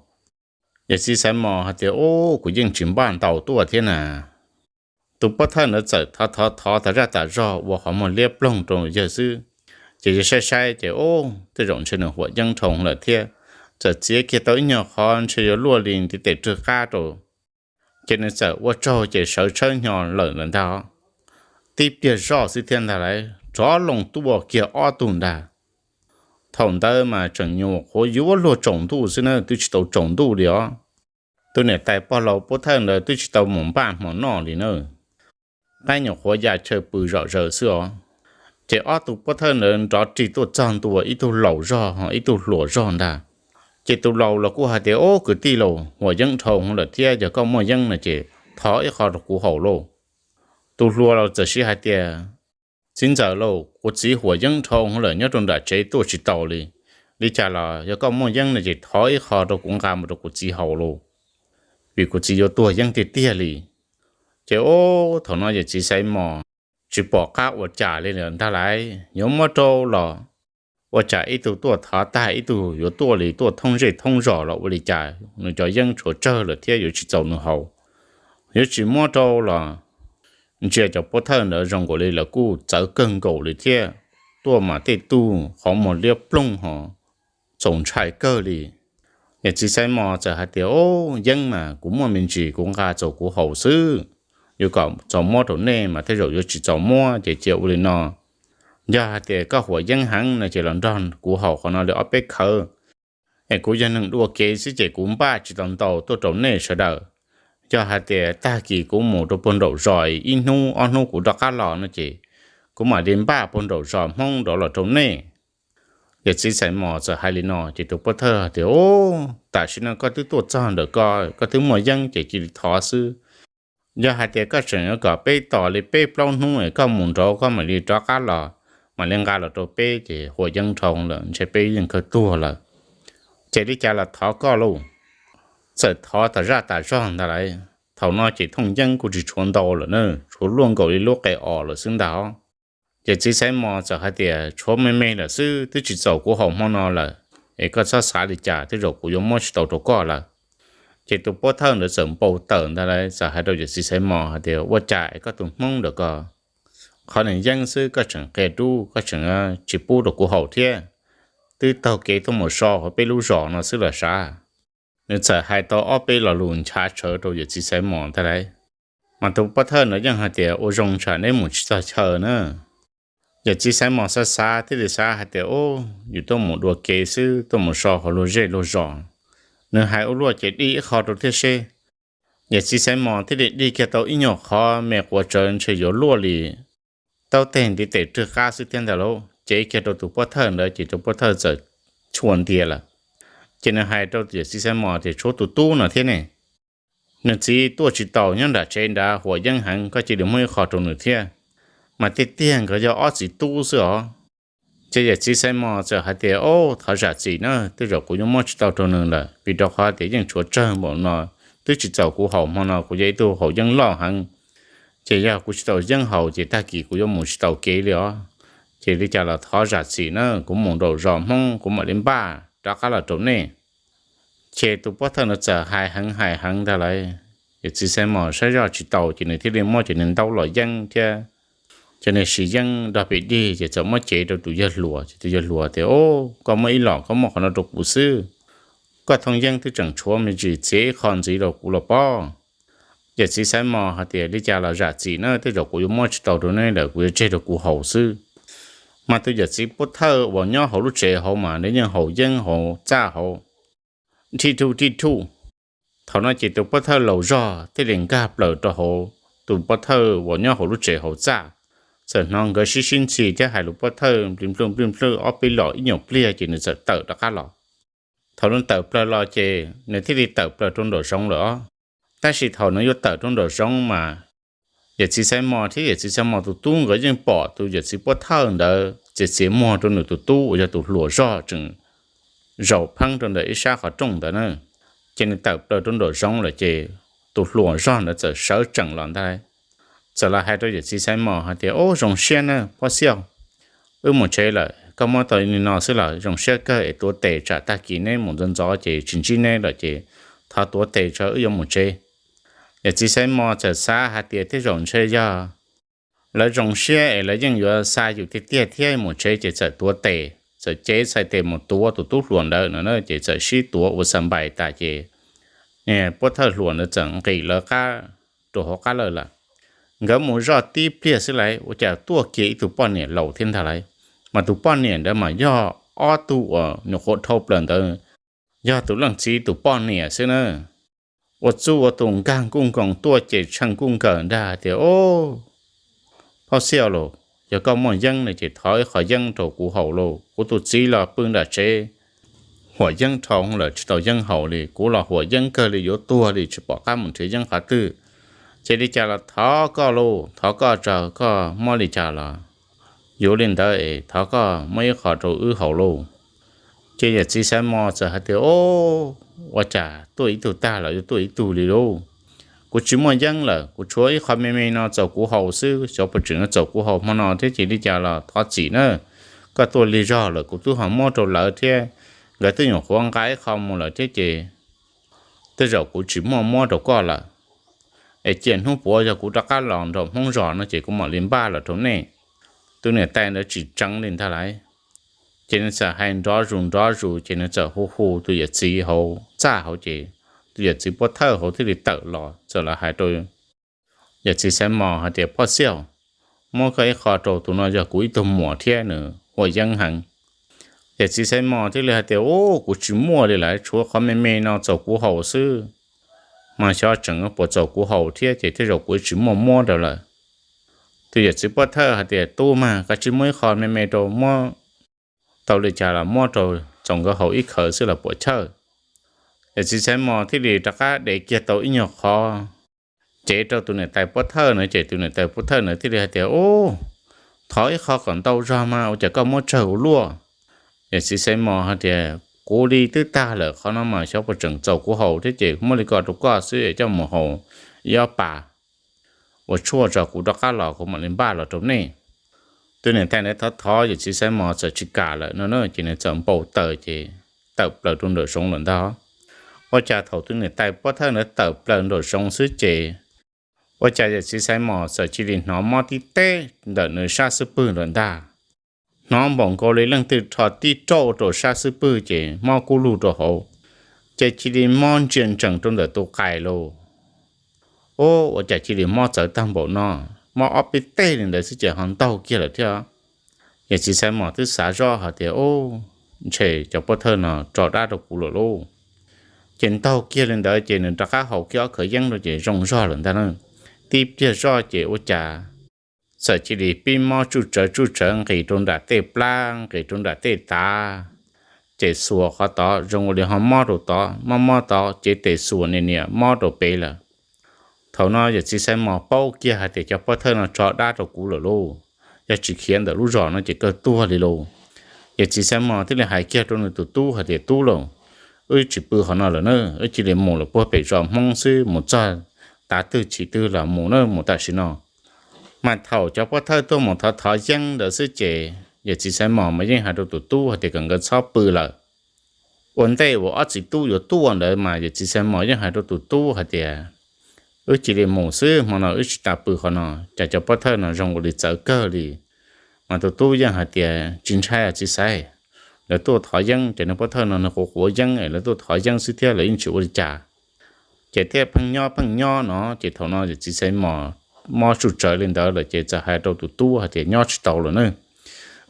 Yawm txiv Xaiv Mos hais tias, ub, kuv yeej tsis npaj ntau tuaj thiab na. Tus pov thawj ntawd txawm thov thov thov tas zaj tas zog ua qhov muag liab ploog rau yawg xwb. Ces yawg saib saib ces, ub, tej zaum ntshe nws huam yeeb dhau lawm thiab, txawm txiav kiag tau ib nyuag qhov ntshe yuav luaj li ntiv tes rwg qab rau. Ces nws txawm ua tsaug ces sawv tshawb hnyo lawm lawm ntag. Tib pliag zoj xwb thiab ntag lauj, rov loo tuaj kiag ob tug ntag. Thaum ntawd mas tseem nyuam qhuav yuav luag tsaus ntuj xwb na, twb tsis tau tsaus ntuj li os. Tus niam tais pog laus pov thawj ntawd twb tsis tau mus npaj hmo noj li na, tab nyuam qhuav ya chaw pw zom zaws xwb os. Ces ob tug pov thawj ntawd nrov rig tuaj txog ntua, ib tug laus zog ho ib tug hluas zog ntag. Ces tus laus los kuj hais tias, ub, kwv tij lauj, huam yeeb dhau lawm thiab, yog koj muaj yeeb no ces thov ib qho rau kuv haus lauj. Tus hluas los txawm sib hais tias, txiv ntxawm lauj, kuv txiv huam yeeb dhau lawm, nyob rau nram tsev tuaj tsis tau li. Li cas los yog koj muaj yeeb no ces thov ib qho rau kuv nqa mus rau kuv txiv haus lauj, vim kuv txiv yuav tuag yeeb tiag tiag li. Ces ub, thaum no yawm txiv Xaiv Mos tsis pom qab ua cas li lawm ntag lauj, yuav muab rau los ua cas ib tug tuaj thov tag ib tug yuav tuaj li, tuaj thoob zej thoob zos los ua li cas, nws cov yeeb tshuav tsawg lawm thiab yuav tsis txaus nws haus. Yuav tsis muab rau los ntsia cov pov thawj ntawd zoo nkaus li lawv kuj txawv kawg nkaus li thiab, tuaj mas tej tug qhov muag liab ploog ho txaus ntshai kawg li. Yawm txiv Xaiv Mos txawm hais tias, ub, yeeb mas kuv muaj me ntsis kuv nqa txaus kuv haus xwb, yuav kom txaus muab rau nej mas tej zaum yuav tsis txaus muab, ces cia ua li no. Yog hais tias koj huam yeeb heev no ces los nrog kuv haus qhov no li ob peb khawv, es kuv yog neeg dua kev xwb ces kuv npaj tsis tau ntau tuaj rau nej sawv daws. Yog hais tias tag kis kuv mus rau puag nraum zos ib hnub ob hnub kuv rov qab los no ces kuv mam li npaj puag nraum zos Hmoob nrov los rau nej. Yawm txiv Xaiv Mos txawm hais li no ces tus pov thawj tias, ub, tam sim no koj twb tuaj txog ntawm ko, koj twb muaj yeeb ces cia li thov xwb. Yog hais tias koj tseem yuav kom peb tos li peb plaub hnub es koj mus nraud koj mam li rov qab los, mam li nqa los rau peb ces huam yeeb dhau lawm, ntshe peb yeej kawg tuag lawm, ces li cas los thov koj lauj. Txawm thov tas zaj tas zog ntag lauj. Thaum no ces thooj yeeb kuj tsis tshuav ntau lawm na, tshuav luaj nkaus li lub qe os lawm xwb ntag. Yawm txiv Xaiv Mos txawm hais tias, tshuav me me lawm xwb, twb tsis txaus kuv haus hmo no lawm, es koj txhob xav li cas, tej zaum kuv yuav muab tsis tau rau koj lawm. Ces tus pov thawj ntawd txawm npau taws ntag lauj, txawm hais rau yawm txiv Xaiv Mos hais tias, ua cas es koj tus Hmoob ntawm ko, qhov niag yeeb xwb koj tseem qia rub, koj tseem tsis pub rau kuv haus thiab, twb taug kev tuaj mus so hauv peb lub zos no xwb los sav. Nws txawm hais tau ob peb lo lus nchav tshawv rau yawm txiv Xaiv Mos ntag lauj. Mas tus pov thawj ntawd yeej hais tias, ua zoo tsam neb mus tsis txog chaw na. Yawm txiv Xaiv Mos xav xav thiaj li xav hais tias, ub, yus tuaj mus dua kev xwb, tuaj mus so hauv luag zej luag zos, nws hais ua luaj ces dig ib qho rau thiab seb. Yawm txiv Xaiv Mos thiaj li dig kiag tau ib nyuag qhov me quav tsawv ntshe yuav luaj li taub teg ntiv tes rwg qab xwb thiab ntag lauj, cev kiag rau tus pov thawj ntawd ces tus pov thawj txawm tshua ntiag lawm. Ces nws hais rau yawm txiv Xaiv Mos tias, tshuav tus tub no thiab ne, nws txiv tuaj tsis tau, nyob nram tsev nrad huam yeeb heev, koj cia li muab ib qho rau nws thiab. Mas tiag tiag nkawd yog ob txiv tub xwb os. Ces yawm txiv Xaiv Mos txawm hais tias, ob, thov zam txim na, tej zaum kuv yuav muab tsis tau rau nws lawm, vim rau qhov tias yeej tshuav tsawg npaum no, twb tsis txaus kuv haus hmo no, kuv yog ib tug haus yeeb loj heev. Ces yog kuv tsis tau yeeb haus ces tag kis kuv yuav mus tsis tau kev li os. Ces li cas los thov zam txim na, kuv mus nraum zos Hmoob kuv mam li npaj rov qab los rau nej. Ces tus pov thawj ntawd txawm hais heev hais heev ntag lauj. Yawm txiv Xaiv Mos saib zoj tsis tau ces nws thiaj li muab cov niag ntaub los yeeb thiab cov niag siv yeeb nrog pem dig ces txawm muab cev rau tus yawg hluas, ces tus yawg hluas tias, ob, koj muab ib los koj muab qhov no rau kuv xwb. Koj thooj yeeb twb tseem tshuav me ntsis, txiav ib qho ntxiv rau kuv los pob. Yawm txiv Xaiv Mos hais tias, Li cas los zam txim na, tej zaum kuv yuav muab tsis tau rau neb lawm, kuv yuav tseg rau kuv haus xwb. Mas tus yawm txiv Pub Thawj uas nyob hauv lub tsev hauv mas nws yeej haus yeeb haus txaj hauv, thij thuj thij thuj. Thaum no ces tus Pub Thawj laus zog thiaj li nkag plaws rau hauv tus Pub Thawj uas nyob hauv lub tsev hauv txaj, txawm hnov nkawd sib sib ntxhi thiab hais lus Pub Thawj nplij nplwj nplij nplwj ob peb los ib nyuag pliag ces nws txawm tawm rov qab los. Thaum nws tawm plaws los ces nws thiaj li tawm plaws rau nraum zoov lawm os. Tab sis thaum nws yuav tawm rau nraum zoov mas yawm txiv Xaiv Mos thiab yawm txiv Xaiv Mos tus tub nkawd yeej pom tus yawm txiv Pub Thawj ntawd txiav txiav muag rau nws tus tub uas yog tus hluas zog tseem zaum pheeb rau ntawm ib sab qhov rooj ntawd na. Ces nws tawm plaws rau nraum zoov lawm ces tus hluas zog ntawd txawm sawv tsees los ntag, txawm los hais rau yawm txiv Xaiv Mos hais tias, Ub, zoo siab na Pub Xiauj, wb mus tsev lawm, koj muab tau li no xwb los zoo siab kawg es tuav tes tsam tag kis neb mus ntxov ntxov ces tsis ntsib neb lawm ces thov tuav tes tso wb yuav mus tsev. Yawm txiv Xaiv Mos txawm xav hais tias tej zaum ntshe yog lawv zoo siab es lawv yeej yuav xa yus tiag tiag thiab, mus tsev ces txawm tuav tes, txawm cev txhais tes mus tuav tus tub hluas ntawd no ces txawm sib tuav ua xa npais tas ces Pub Thawj hluas ntawd txawm nqis lawv qab rau hauv qab lawj lawm. Nkawd mus zoj tib pliag xwb lawm ua cas tuaj kiag ib tug poj niam laus thiab ntag lauj. Mas tus poj niam ntawd mas yog ob tug uas nyuam qhuav dhau plaws ntawd, yog tus leej txiv tus poj niam xwb na. Ua txuj ua tus nkag nkuj nkoos tuaj ces tshee nkuj nkaws ntag tias, Ub, Pub Xiauj lauj, yog koj muaj yeeb no ces thov ib qho yeeb rau kuv haus lauj. Kuv tus txiv los pw nram tsev huam yeeb dhau lawm tsis tau yeeb haus li, kuv los huam yeeb kawg li yuav tuag li tsis pom qab mus nrhiav yeeb qhov twg. Ces li cas los thov koj lauj, thov koj tso koj muab li cas los yuav li ntawd es thov koj muab ib qho rau wb haus lauj. Ces yawm txiv Xaiv Mos txawm hais tias, Ub, ua cas tuaj ib tug tag los yuav tuaj ib tug li lauj. Kuv tsis muaj yeeb lawm, kuv tshuav ib qho me me no txaus kuv haus xwb, xyov puas tseem yuav txaus kuv haus hmo no thiab ces li cas los thov txim na. Koj tuaj lig zog lawm kuv twb ho muab rau lawv thiab, nkawd twb nyuam qhuav nqa ib qho mus lawm thiab ces tej zaum kuv tsis muaj muab rau koj lawm. Es cia hnub puav yog kuv rov qab los nraum Hmoob zos no ces kuv mam li npaj los rau nej. Tus niam tais ntawd tsis tseev li ntag lauj. Ces nws txawm hais nrov zus nrov zus ces nws txawm hu hu tus yawm txiv hauv txaj hauv ces tus yawm txiv Pub Thawj hauv thiaj li tawm los txawm los hais rau yawm txiv Xaiv Mos hais tias, Pub Xiauj, muab koj ib qho rau, tus no yog kuv ib tug muam thiab nws huam yeeb heev. Yawm txiv Xaiv Mos thiaj li hais tias, Ub, kuv tsis muaj li lawm, tshuav qhov me me no txaus kuv haus xwb, mas xyov tseem puas txaus kuv haus thiab ces tej zaum kuv tsis muaj muab rau lawm. Tus yawm txiv Pub Thawj hais tias, Tub mas, koj tsis muab ib qho me me rau, muab tau li cas los muab rau, txaus nkawd haus ib khawv xwb los puas chawj. Yawm txiv Xaiv Mos thiaj li rov qab de kiag tau ib nyuag qhov cev rau tus niam tais Pub Thawj na ces tus niam tais Pub Thawj na thiaj li hais tias, Ub, thov ib qho kom ntau zog mas ua cas koj muab tsawg ua luaj. Yawm txiv Xaiv Mos hais tias, Kuv li twb tag lawm, qhov no mas xyov puas tseem txaus kuv haus thiab ces muab li ko rau koj xwb es coj mus haus ib ob pas ua tshuaj tso, kuv rov qab los kuv mam li npaj los rau nej. Tus niam tais ntawd thov thov yawm txiv Xaiv Mos txawm tsis kam lawm no na ces nws txawm npau taws ces tawm plaws rau nraum zoov lawm ntag. Ua cas thaum tus niam tais Pub Thawj ntawd tawm plaws nraum zoov xwb ces ua cas yawm txiv Xaiv Mos txawm cia li hnov mob tib teb ntawm nws sab xub pwg lawm ntag. Hnov npaum nkaus li leej twg rho tib rauj rau sab xub pwg ces mob kub lug rau hauv, ces cia li mob ntsia ntsees rau ntawm tus qais lauj. Ub, ua cas cia li mob txawv tag npaum no, mob ob peb teg li ntawd xwb ces ho ntaug kiag lawm thiab. Yawm txiv Xaiv Mos twb xav zoj hais tias, Ub, ntshe cov pov thawj no tso dab rau kuv lawm lauj. Ces ntaug kiag li ntawd ces nws rov qab haus kiag ob khawv yeeb rau ces zoo zog lawm ntag na. Tib pliag zoj ces ua cas txawm cia li pib mob tsuj tsawv tsuj tsawv nqis rau nram tej plab nqis rau nram tej tav, ces xuas qhov tod zoo ua li ho mob rau tod, mob mob tod, cev tes xuas niam niam mob rau pem lawm. Thaum no yawm txiv Xaiv Mos paub kiag hais tias cov pov thawj no tso dab rau kuv lawm lauj, yog tsis khiav ntawm lub zos no ces kawg tuag li lauj. Yawm txiv Xaiv Mos thiaj li hais kiag rau nws tus tub hais tias, Tub lauj, wb tsis pw qhov no lawm na, wb cia li mus lawm puag pem zos Hmoob xwb, mus txog tav twg chim twg los mus na, mus tam sim no. Mas thaum cov pov thawj tuaj mus thov thov yeeb ntawd xwb ces yawm txiv Xaiv Mos mas yeej hais rau tus tub hais tias kom nkawd txhob pw lawm. Ua ntej uas ob txiv tub yuav tuaj ntawd mas yawm txiv Xaiv Mos yeej hais rau tus tub hais tias, Wb cia li mus xwb, hmo no wb tsis tas pw qhov no, cas cov pov thawj no zoo ua li txawv kawg li. Mas tus tub yeej hais tias, Tsis ntshai txiv Xaiv, lawv tuaj thov yeeb, ces niag pov thawj no nws quav quav yeeb, lawv tuaj thov yeeb xwb thiab lawv yeej tsis ua li cas. Ces thiaj pheej nyob pheej nyob no ces thaum no yawm txiv Xaiv Mos mob tsuj tsawv li ntawd lawm ces txawm hais rau tus tub hais tias nyob tsis tau lawm na,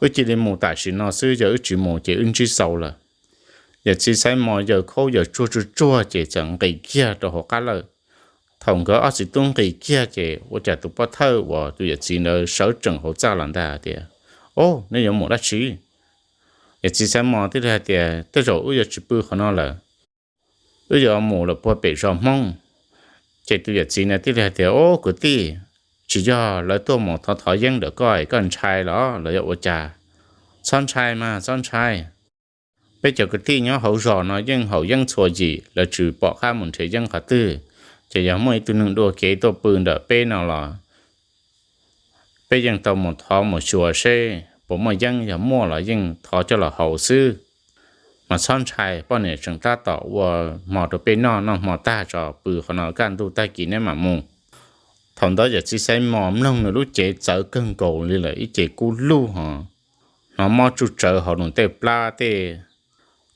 wb cia li mus tam sim no xwb, yog wb tsis mus ces wb ntsib xaus lawm. Yawm txiv Xaiv Mos yaws khaub yaws tsuag tsuag tsuag ces txawm nqis kiag rau hauv qab lawj. Thaum nkawd ob txiv tub nqis kiag ces ua cas tus pov thawj uas tus yawm txiv ntawd sawv tsees hauv txaj los ntag tias, Au, nej yuav mus dab tsi? Yawm txiv Xaiv Mos thiaj li hais tias, Tej zaum wb yuav tsis pw qhov no lawm, wb yuav mus lawm puag pem zos Hmoob. Ces tus yawm txiv na thiaj li hais tias, Au kwv tij, tsis yog lawv tuaj mus thov thov yeeb ntawm koj es koj ntshai los los yog ua cas? Txhob ntshai mas txhob ntshai. Peb cov kwv tij nyob hauv zos no yeej haus yeeb txhua yim, lawv tsis pom qab mus nrhiav yeeb qhov twg. Ces yog muaj ib tug neeg dua kev tuaj pw ntawm peb no los peb yeej tau mus thov mus xyuas seb puas muaj yeeb, yog muaj los yeej thov coj los haus xwb. Mas txhob ntshai, poj niam tseem tab tom ua hmo rau peb noj, noj hmo tag tso pw qhov no, kaj ntug tag kis neb mam mus. Thaum ntawd yawm txiv Xaiv Mos mloog nws lub cev txawv kawg nkaus li lawm, ib ce kub lug ho hnov mob tsuj tsawv hauv nws tej plab tej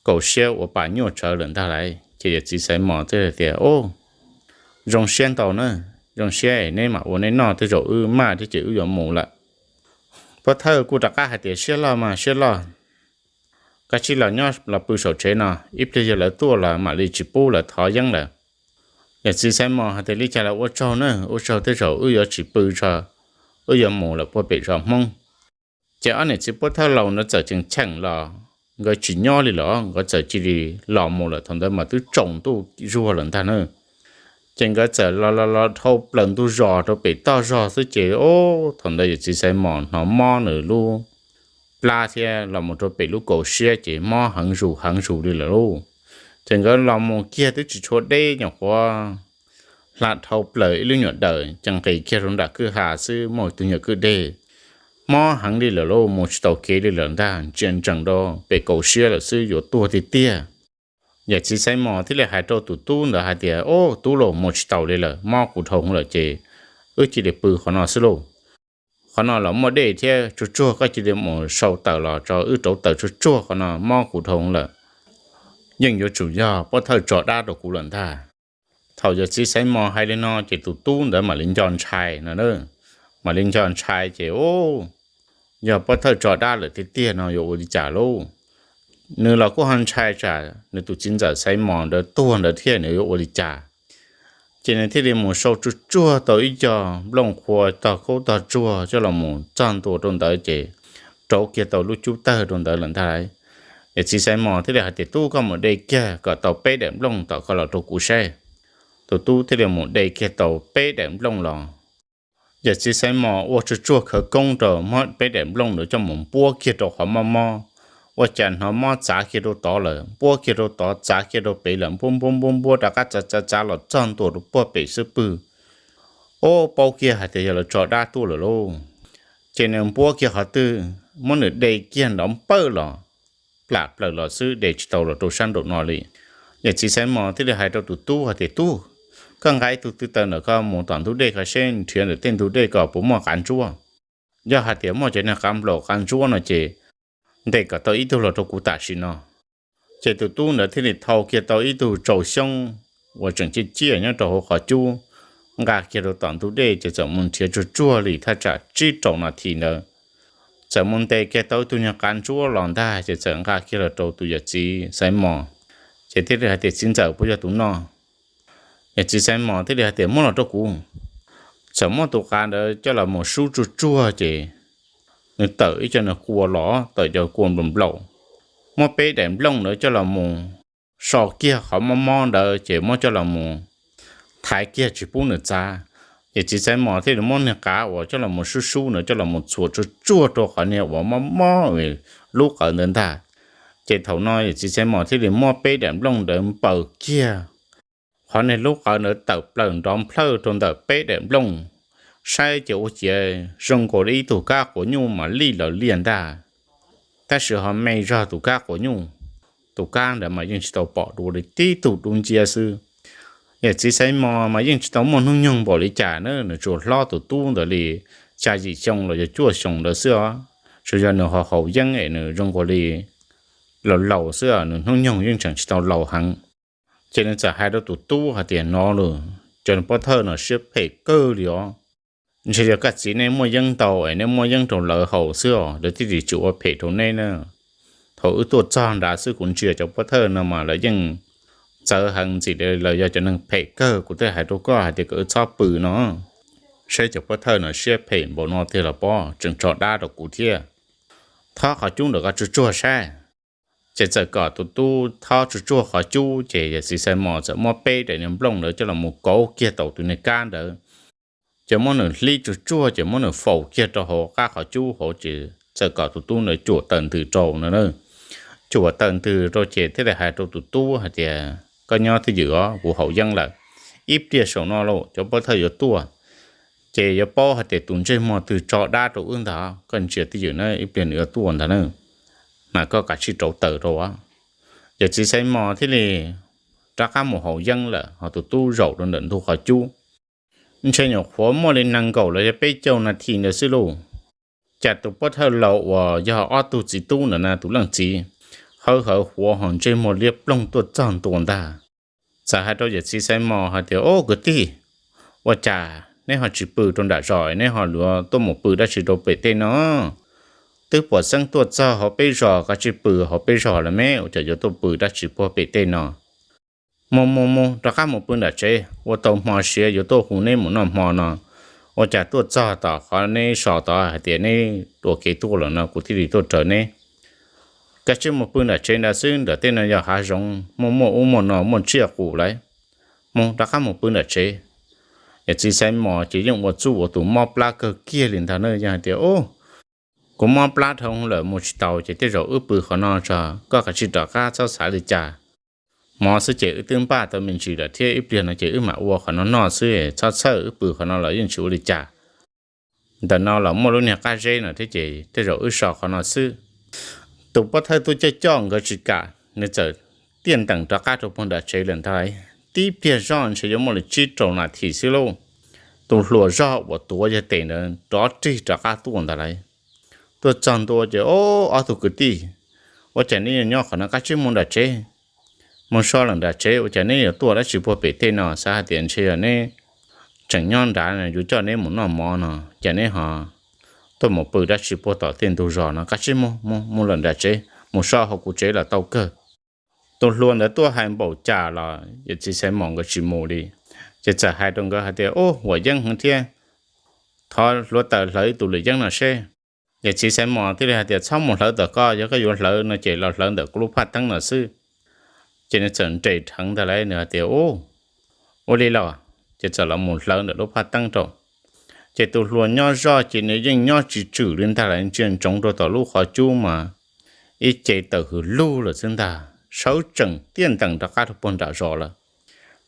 kaus siab ua pas nyuaj tsawv lawm ntag lauj. Ces yawm txiv Xaiv Mos thiaj tias, Au, zoo siab ntau na, zoo siab es neb mam ua neb noj, tej zaum wb maj thiab ces wb yuav mus lawm. Pov thawj kuj rov qab hais tias, Siab loj mas siab loj, koj cia li los nyob los pw saum tsev no, ib pliag yog lawv tuaj los mam li tsis pub lawv thov yeeb lawm. Yawm txiv Xaiv Mos hais tias, Li cas los ua tsaug na, ua tsaug, tej zaum wb yuav tsis pw tso, wb yuav mus lawm puag pem zos Hmoob. Ces ob niam txiv pov thawj laus ntawd txawm cheem cheem los, nkawd tsis nyob li los nkawd txawm cia li los mus lawm. Thaum ntawd mas twb tsaus ntuj zuag lawm ntag na. Ces nkawd txawm los los los dhau plaws ntug zos rau pem toj zog xwb ces, o, thaum ntawd yawm txiv Xaiv Mos hnov mob nws lub plab thiab los mus rau pem lub kaus siab ces mob heev zus heev zus li lawm lauj. Ces nkawd los mus kiag twb tsis tshua deb, nyuam qhuav hla dhau plaws ib lub nyuam dawm ces nqis kiag rau nram kwj ha xwb muaj tus nyuam kwj deg. Mob heev li lawm lauj, mus tsis taus kev li lawm ntag, ntsia ntsees rau pem kaus siab lawm xwb, yuav tuag tiag tiag. Yawm txiv Xaiv Mos thiaj li hais rau tus tub ntawd hais tias, O, tub lauj, mus tsis taus li lawm, mob kuv dhau lawm ces wb cia li pw qhov no xwb lauj. Qhov no los muaj dej thiab tsuag tsuag, koj cia li mus sau taws los tso wb rauv taws tsuag tsuag, qhov no mob kuv dhau lawm. Yeej yuav tsum yog pov thawj tso dab rau kuv lawm ntag. Thaum yawm txiv Xaiv Mos hais li no ces tus tub ntawd mam li nco ntshai no, mam li nco ntshai ces, O, yog pov thawj tso dab lawm tiag tiag no yuav ua li cas lauj? Nws los kuj ho ntshai tsam nws tus txiv ntxawm Xaiv Mos ntawd tuag ntawd thiab nws yuav ua li cas. Ces nws thiaj li mus sau tsuag tsuag tau ib co nplooj qhua tog khaub tog tsuag coj los mus txog ntua rau ntawd ces rauv kiag tau lub cub tawg rau ntawd lawm ntag. Yawm txiv Xaiv Mos thiaj li hais tias, Tub, koj mus de kiag kom tau peb daim nplooj tom koj los rau kuv saib. Tus tub thiaj li mus de kiag tau peb daim nplooj los. Yawm txiv Xaiv Mos ua tsuag tsuag khawv koob rau, muab peb daim nplooj ntawd coj mus npuab kiag rau qhov mob mob. Ua cas hnov mob txav kiag rau tod lawm, npuab kiag rau tod, txav kiag rau pem lawm, npuab npuab npuab npuab rov qab txav txav txav los txog ntua rau puag pem xub pwg. O, paub kiag hais tias yog lawv tso dab tuaj lawm lauj. Ces nws npuab kiag qhov twg, muab nws de kiag nrov npawj los, plam plaws los xwb, de tsis tau los rau sab nraum no li. Yawm txiv Xaiv Mos thiaj li hais rau tus tub hais tias, Tub, koj nqa ib tug tw taws ntawm koj mus tom ntug dej koj seb, nrhiav ntawm tej ntug dej ko puas muaj qav ntsuab. Yog hais tias muaj cov niag qav nplaum qav ntsuab no ces ntes kom tau ib tug los rau kuv tam sim no. Ces tus tub ntawd thiaj li thau kiag tau ib tug tsau xyoob uas tseem ciaj ciaj nyob rau hauv qhov cub, nqa kiag rau tom ntug dej ces txawm mus nrhiav tsuag tsuag li thaj tsam tsib rau nas this ntawd, txawm mus ntes kiag tau ib tug niag qav ntsuab los ntag ces txawm nqa kiag los rau tus yawm txiv Xaiv Mos. Ces thiaj li hais tias, Txiv ntxawm, puas yog tus no? Yawm txiv Xaiv Mos thiaj li hais tias, Muab los rau kuv. Txawm muab tus qav ntawd coj los mus sub tsuag tsuag ces nws tawm ib co nws kua los, tawm cov kua nplaum nplaum. Muab peb daim nplooj ntawd coj los mus so kiag qhov mob mob ntawd ces muab coj los mus thaiv kiag tsis pub nws txav. Yawm txiv Xaiv Mos thiaj li muab niag qav uas coj los mus sub sub ntawd coj los mus txhuam tsuag tsuag rau qhov niag uas mob mob lub qawv ntawd ntag. Ces thaum no yawm txiv Xaiv Mos thiaj li muab peb daim nplooj ntawd npaws kiag qhov niag lub qawv ntawd tawm plaws nrov nplhawj rau ntawm peb daim nplooj, saib ces ua ciav zoo nkaus li ib tug kab quav nyuj mas lij los liaj ntag. Tab sis ho me zog tus kab quav nyuj, tus kab ntawd mas yeej tsis tau pom dua li tib tug dub nciab xwb. Yawm txiv Xaiv Mos mas yeej tsis tau muaj hnub nyoog npaum li cas na, nws tsuas hlob tus tub ntawd li xya yim xyoo los yog cuaj xyoo ntawd xwb os. Tsuas yog nws ho haus yeeb es nws zoo nkaus li laus laus xwb, nws hnub nyoog yeej tseem tsis tau laus heev. Ces nws txawm hais rau tus tub hais tias, no los cov pov thawj no siab phem kawg li os. Ntshe yog koj txiv nej muaj yeeb ntau es nej muab yeeb rau lawv haus xwb os, lawv thiaj li tsis ua phem rau nej na. Thaum wb tuaj txog nrad xwb kuv ntsia cov pov thawj no mas lawv yeej txawv heev ntxim li, lawv yog cov neeg phem kawg. Kuv thiaj hais rau koj hais tias kom wb txhob pw no, saib cov pov thawj no siab phem npaum no tiag los pob, tseem tso dab rau kuv thiab. Thob qhov cub ntawm koj tsuag tsuag saib. Ces txawm kom tus tub thob tsuag tsuag qhov cub, ces yawm txiv Xais Mos txawm muab peb daim niag nplooj ntawd coj los mus kauv kiag tau tus niag kab ntawd. Ces muab nws hlib tsuag tsuag, ces muab nws faus kiag rau hauv qab qhov cub hauv, ces txawm kom tus tub ntawd cuam taws ntws rau no na. Cuam taws ntws rau ces thiaj li hais rau tus tub hais tias, koj nyob twj ywm os, kuv haus yeeb lawm. Ib pliag saum no los cov pov thawj yuav tuaj, ces yuav paub hais tias tus ntsej muag twg tso dab rau wb ntag. Koj ntsia twj ywm na, ib pliag nws yuav tuaj ntag na, mas koj kav tsij rauv taws rau. Yawm txiv Xais Mos thiaj li rov qab mus haus yeeb lawm, ho tus tub zaum rau ntawm ntug qhov cub. Ntshe nyuam qhuav muaj li nees nkaum los yog peb caug nas this ntawd xwb lauj, cas tus pov thawj laus uas yog ob tug txiv tub ntawd na, tus leej txiv hawv hawv huav ho ntsej muag liab ploog tuaj txog ntua ntag. Txawm hais rau yawm txiv Xais Mos hais tias, o kwv tij, ua cas neb ho tsis pw rau nram zos, neb ho yuav tuaj mus pw dab tsi rau pem tej no? Twb pom xeeb tuaj txog hauv peb zos, kav tsij pw hauv peb zos lawm me, ua cas yuav tuaj pw dab tsi puag pem tej no? Mus mus mus, rov qab mus pw nram tsev, ua tau hmo siav yuav tuaj hu neb mus noj hmo no. Ua cas tuaj txog tom qhov neb so tod hais tias neb ua kev tuaj lawm no, kuv thiaj li tuaj raws neb. Kav tsij mus pw nram tsev ntawd xwb, nram tej no yog hav zoov, muaj muaj ub muaj no, muaj tsiaj qus lawm. Mus, rov qab mus pw nram tsev. Yawm txiv Xais Mos ces yeej ua txuj ua tus mob plab kawg kiag li ntag na, yog hais tias, o, kuv mob plab dhau lawm mus tsis tau, ces tej zaum wb pw qhov no tso, koj kav tsij rov qab, txhob xav li cas. Hmo xwb ces wb twb npaj tau me ntsis lawm thiab, ib pliag no ces wb mam ua qhov no noj xwb, txhob txhawj, wb pw qhov no los yeej tsis ua li cas. Ntawm no los muaj lub niag qab zeb no thiab, ces tej zaum wb so qhov no xwb. Tus pov thawj tub coj coj nkawd tsis kam, nws txawm tiaj nteem rov qab rau puag nram tsev lawm ntag. Tib pliag zoj ntshe yuav muaj li tsib rau nas this xwb lauj, tus hluas zog uas tuav yawg tes ntawd rov rig rov qab tuaj ntag lauj. Tuaj txog ntua ces, o, ob tug kwv tij, ua cas neb yuav nyob qhov no, kav tsij mus nram tsev. Mus so lawm nram tsev, ua cas neb yuav tuaj dab tsi puag pem tej no? Xav hais tias ntshe yog neb tseem nyob nrad, yuav coj neb mus noj mov no, cas neb ho tuaj mus pw dab tsi puag tom tej ntug zos no? Kav tsij mus, mus, mus lawm nram tsev, mus so hauv kuv tsev los tau kawg. Tus hluas ntawd tuaj hais npaum cas los yawm txiv Xais Mos nkawd tsis mus li, ces txawm hais rau nkawd hais tias, ub, huam yeeb heev thiab, thov hluav taws hlawv ib tus lwm yeeb no seb. Yawm txiv Xais Mos thiaj li hais tias, txhob mus hlawv tom koj, yog koj yuav hlawv no ces los hlawv ntawm kuv lub phaj teeb no xwb. Ces nws txawm nres dheev ntag lauj, nws hais tias, ub, ua li los, ces txawm los mus hlawv ntawm lub phaj teeb rau. Ces tus hluas nyob zoj ces nws yeej nyob tsis tswm li ntag lauj, ntsia ntsoov rau tom lub qhov cub mas ib ce tawm hws lug lawm xwb ntag, sawv tsees tiaj ntees rov qab rau puag nram zos lawm.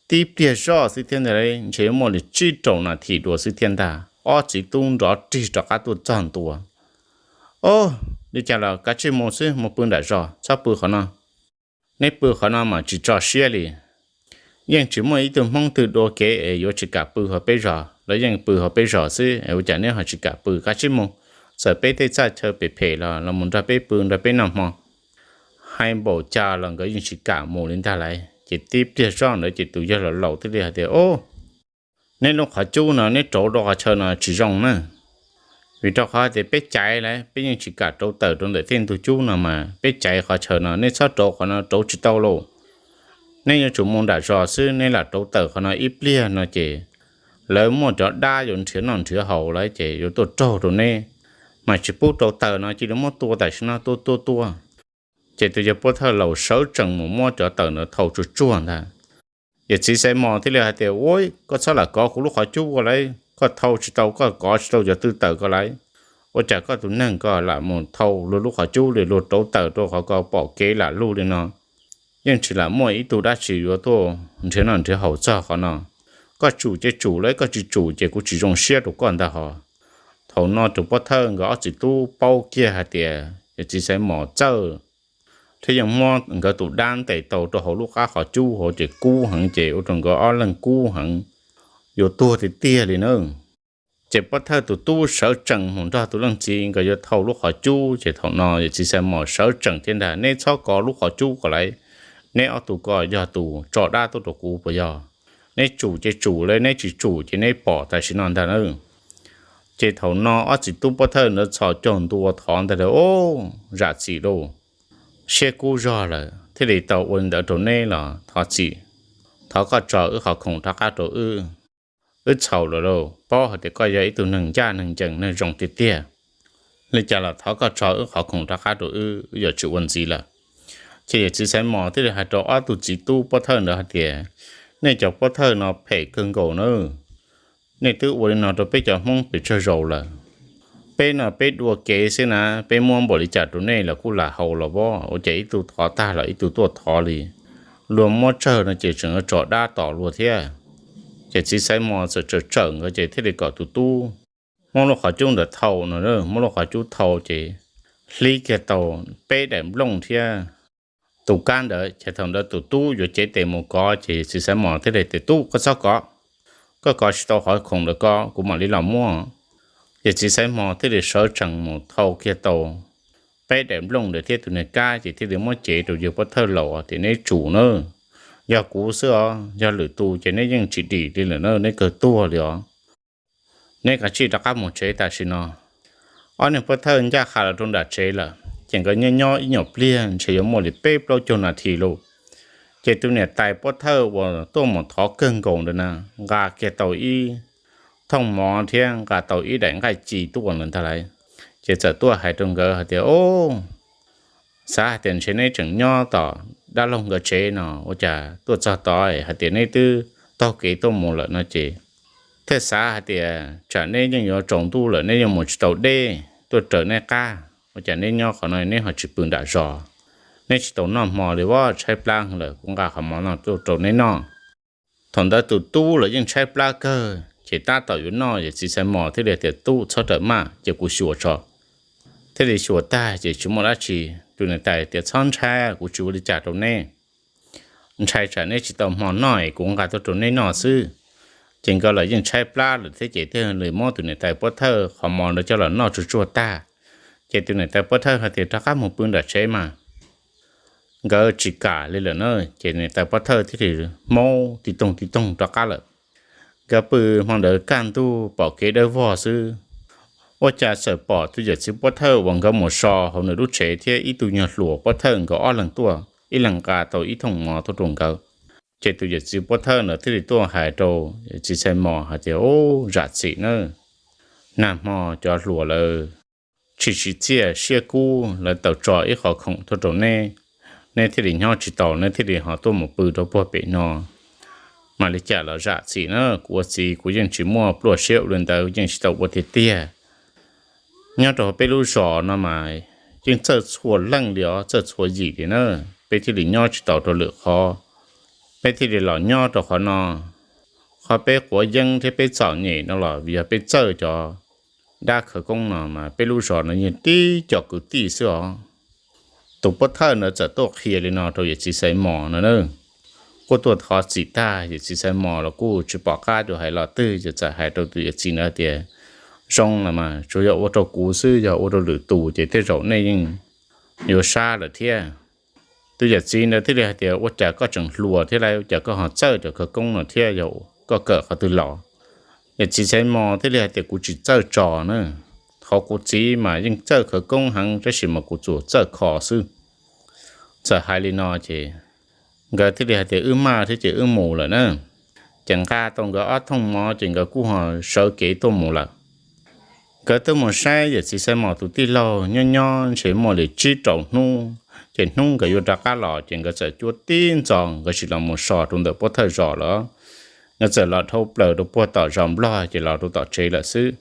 Tib pliag zoj xwb thiab ntag, ntshe yuav muaj li tsib rau nas this dua xwb thiab ntag, ob txiv tub nrov rig rov qab tuaj txog ntua. Ob, li cas los kav tsij mus xwb, mus pw nram zos, txhob pw qhov no. Neb pw qhov no mas tsis tso siab li. Yeej tsis muaj ib tug Hmoob twg dua kev es yuav tsis kam pw hauv peb zos, lawv yeej pw hauv peb zos xwb es ua cas neb ho tsis kam pw, kav tsij mus. Txawm peb tej txaj chaw phem phem los los mus nrog peb pw, nrog peb noj hmo. Hais npaum cas los nkawd yeej tsis kam mus li ntag lauj. Ces tib pliag zoj ntawd ces tus yawg laus laus thiaj li hais tias, ob, neb lub qhov cub no neb rauv rau qhov chaw no tsis zoo na. Vim rau qhov tias peb caiv lauj, peb yeej tsis kam rauv taws rau ntawm tej ntug cub no mas peb caiv qhov chaw no, neb txhob rauv qhov no, rauv tsis tau lauj. Neb yuav tsum mus nram zos xwb, neb lam rauv taws qhov no ib pliag no ces lawv muaj cov dab yuav nrhiav noj nrhiav haus lawm ces yuav tuaj raug rau neb. Mas tsis pub rauv taws no, cia li muab tua tam sim no, tua tua tua. Ces tus yawg pov thawj laus sawv tsees mus muab cov taws ntawd thau tsuag tsuag ntag. Yawm txiv Xais Mos thiaj li hais tias, ua, koj txhob lam kov kuv lub qhov cub ua lauj, koj thau tsis tau, koj kov tsis tau cov tw taws ko lauj. Ua cas koj tus neeg ko lam mus thau luag lub qhov cub li, luag rauv taws rau qhov ko pom kev lam lug li no. Yeej tsis lam muaj ib tug dab tsi yuav tuaj nrhiav noj nrhiav haus txog qhov no. Koj tsum ces tsum lauj, koj tsis tsum ces kuv tsis zoo siab rau koj ntag hos. Thaum no tus pov thawj nkawd ob txiv tub paub kiag hais tias yawm txiv Xais Mos txawj thiab yeej muab nkawd tus dab ntes tau rau hauv lub qab qhov cub hauv ces kub heev, ces ua rau nkawd ob leeg kub heev, yuav tuag tiag tiag li na. Ces pov thawj tus tub sawv tsees mus nrog tus leej txiv nkawd yuav thau lub qhov cub, ces thaum no yawm txiv Xais Mos sawv tsees thiab ntag, neb txhob kov lub qhov cub ko lauj, Neb ob tug ko yog tus tso dab tuaj rau kuv puas yog? Neb tsum ces tsum li, neb tsis tsum ces neb pom tam sim no ntag na. Ces thaum no ob txiv tub pov thawj ntawd txhos caug ntua thov ntag lauj, zam txim lauj, siab kub zog lawm thiaj li tau ua li ntawd rau neb los thov txim. Thov koj tso wb qhov khoom rov qab rau wb. Wb txhaum lawm lauj, paub hais tias koj yog ib tug neeg ncaj neeg ncees neeg zoo tiag tiag. Li cas los thov koj tso wb qhov khoom rov qab rau wb, wb yuav tsis ua ntxiv lawm. Ces yawm txiv Xaiv Mos thiaj li hais rau ob tug txiv tub pov thawj ntawd hais tias, nej cov pov thawj no phem kawg nkaus na. Nej twb ua li no rau peb cov Hmoob pes tsawg zaus lawm. Peb no peb dua kev xwb na, peb muab npaum li cas rau nej los kuj lam haus los vov, ua cas ib tug thov tag los ib tug tuaj thov li. Luag muab tsawg no ces tseem yuav tso dab tom luag thiab. Ces txiv Xaiv Mos txawm tsawm tsawm nkawd ces thiaj li kom tus tub muab lub qhov cub ntawd thau no, muab lub qhov cub thau ces hlib kiag tau peb daim nplooj thiab tus kab ntawd. Ces thaum ntawd tus tub yuav cev tes mus kov ces txiv Xaiv Mos thiaj li tias, tub, koj txhob kov, koj kov tsis tau qhov khoom ntawd ko, kuv mam li los muab. Ces txiv Xaiv Mos thiaj li sawv tsees mus thau kiag tau peb daim nplooj ntawd thiab tus niag kab ces thiaj li muab cev rau yawg pov thawj laus tias, neb tsum na, yog kuv xwb os, yog lwm tus ces neb yeej tsis dim li lawm na, neb kawg tuag li os. Neb kav tsij rov qab mus tsev tam sim no. Ob niag pov thawj ncaj qha los rau nram tsev lawm ces nkawd nyob nyob ib nyuag pliag ntshe yuav muaj li peb plaub caug nas this lauj. Ces tus niam tais pov thawj uas tuaj mus thov kawg nkaus ntawd na, nqa kiag tau ib thooj mov thiab nqa tau ib daim nqaij ci tuaj ntag lauj. Ces txawm tuaj hais rau nkawd hais tias, o, xav hais tias ntshe neb tseem nyob tom dab laug nkawd tsev no, ua cas tuaj txog tod hais tias neb twb taug kev tuaj mus lawm no ces, thiaj xav hais tias tsam neb yeej yuav tsaus ntuj lawm neb yeej mus tsis tau deb, tuaj raws neb qab, ua cas neb nyob qhov no neb ho tsis pw nram zos? Neb tsis tau noj hmo li, vov tshaib plab lawm, kuv nqa qhov mov no tuaj rau neb noj. Thaum ntawd tus tub los yeej tshaib plab kawg ces tab tom yuav noj, yawm txiv Xaiv Mos thiaj li tias, tub, txhob rawm maj, cia kuv xyuas tso. Thiaj li xyuas tag ces tsis muaj dab tsi. Tus niam tais tias, txhob ntshai, kuv tsis ua li cas rau neb. Ntshai tsam neb tsis tau hmo noj es kuv nqa tuaj rau neb noj xwb. Ces nkawd los yeej tshaib plab lawm thiab ces thiaj li muab tus niam tais pov thawj qhov mov ntawd coj los noj tsuag tsuag tag. Ces tus niam tais pov thawj hais tias, rov qab mus pw nram tsev mas. Nkawd tsis kam li lawm na, ces niam tais pov thawj thiaj li hmaub ti toog ti toog rov qab lawm. Nkawd pw hmo ntawd kaj ntug pom kev dawb vog xwb, ua cas txawm pom tus yawm txiv pov thawj uas nkawd mus so hauv nws lub tsev thiab ib tug nyuag hluas pov thawj nkawd ob leeg tuaj, ib leeg nqa tau ib thooj mov tuaj rau nkawd. Ces tus yawm txiv pov thawj ntawd thiaj li tuaj hais rau yawm txiv Xaiv Mos hais tias, u, zam txim na, nag hmo cov hluas lawv tsis tsim txiaj siab kub, lawv tau tso ib qho khoom tuaj rau neb, neb thiaj li nyob tsis tau, neb thiaj li ho tuaj mus pw rau puag pem no. Mas li cas los zam txim na, kuv ua txiv kuv yeej tsis muaj pluaj siab ua li ntawd, yeej tsis tau ua tiag tiag. Nyob rau peb lub zos no mas yeej txawj txhua leej li os, txawj txhua yim li na, peb thiaj li nyob tsis tau rau lwm qhov, peb thiaj li los nyob rau qhov no. Qhov peb quav yeeb thiab peb txom nyem no los vim yog peb txawj cov dab khawv koob no mas peb lub zos no yeej tib co kwv tij xwb os. Tus pov thawj ntawd txawm tuaj qhia li no rau yawm txiv Xaiv Mos no na. Kuj tuaj thov txim tag, yawm txiv Xaiv Mos los kuj tsis pom qab yuav hais lo twg, ces txawm hais rau tus yawm txiv ntawd tias, zoo los mas tsuas yog ua rau kuv xwb, yog ua rau lwm tus ces tej zaum nej yeej yuav sab lawm thiab. Tus yawm txiv ntawd thiaj li hais tias, ua cas koj tseem hluas thiab lauj, ua cas koj ho txawj cov khawv koob no thiab, yog koj kawm qhov twg los? Yawm txiv Xaiv Mos thiaj li hais tias, kuv tsis txawj tso na, qhov kuv txiv mas yeej txawj khawv koob heev tab sis mas kuv tsuas txawj kho xwb. Txawm hais li no ces nkawd thiaj li hais tias, wb maj thiab ces wb mus lawm na. Ces nqa tau nkawd ob thooj mov ces nkawd kuj ho sawv kev tuaj mus lawm. Nkawd tuaj mus saib yawm txiv Xaiv Mos tus tij laug nyob nyob ntshe muaj li tsib rau hnub, ces hnub nkawd yuav rov qab los ces nkawd txawm cuab tib ntxo nkawd tsis los mus so rau ntawm pov thawj zos lawm. Nkawd txawm los dhau plaws rau puag tom zos Nplog ces los rau tom tsev lawm xwb.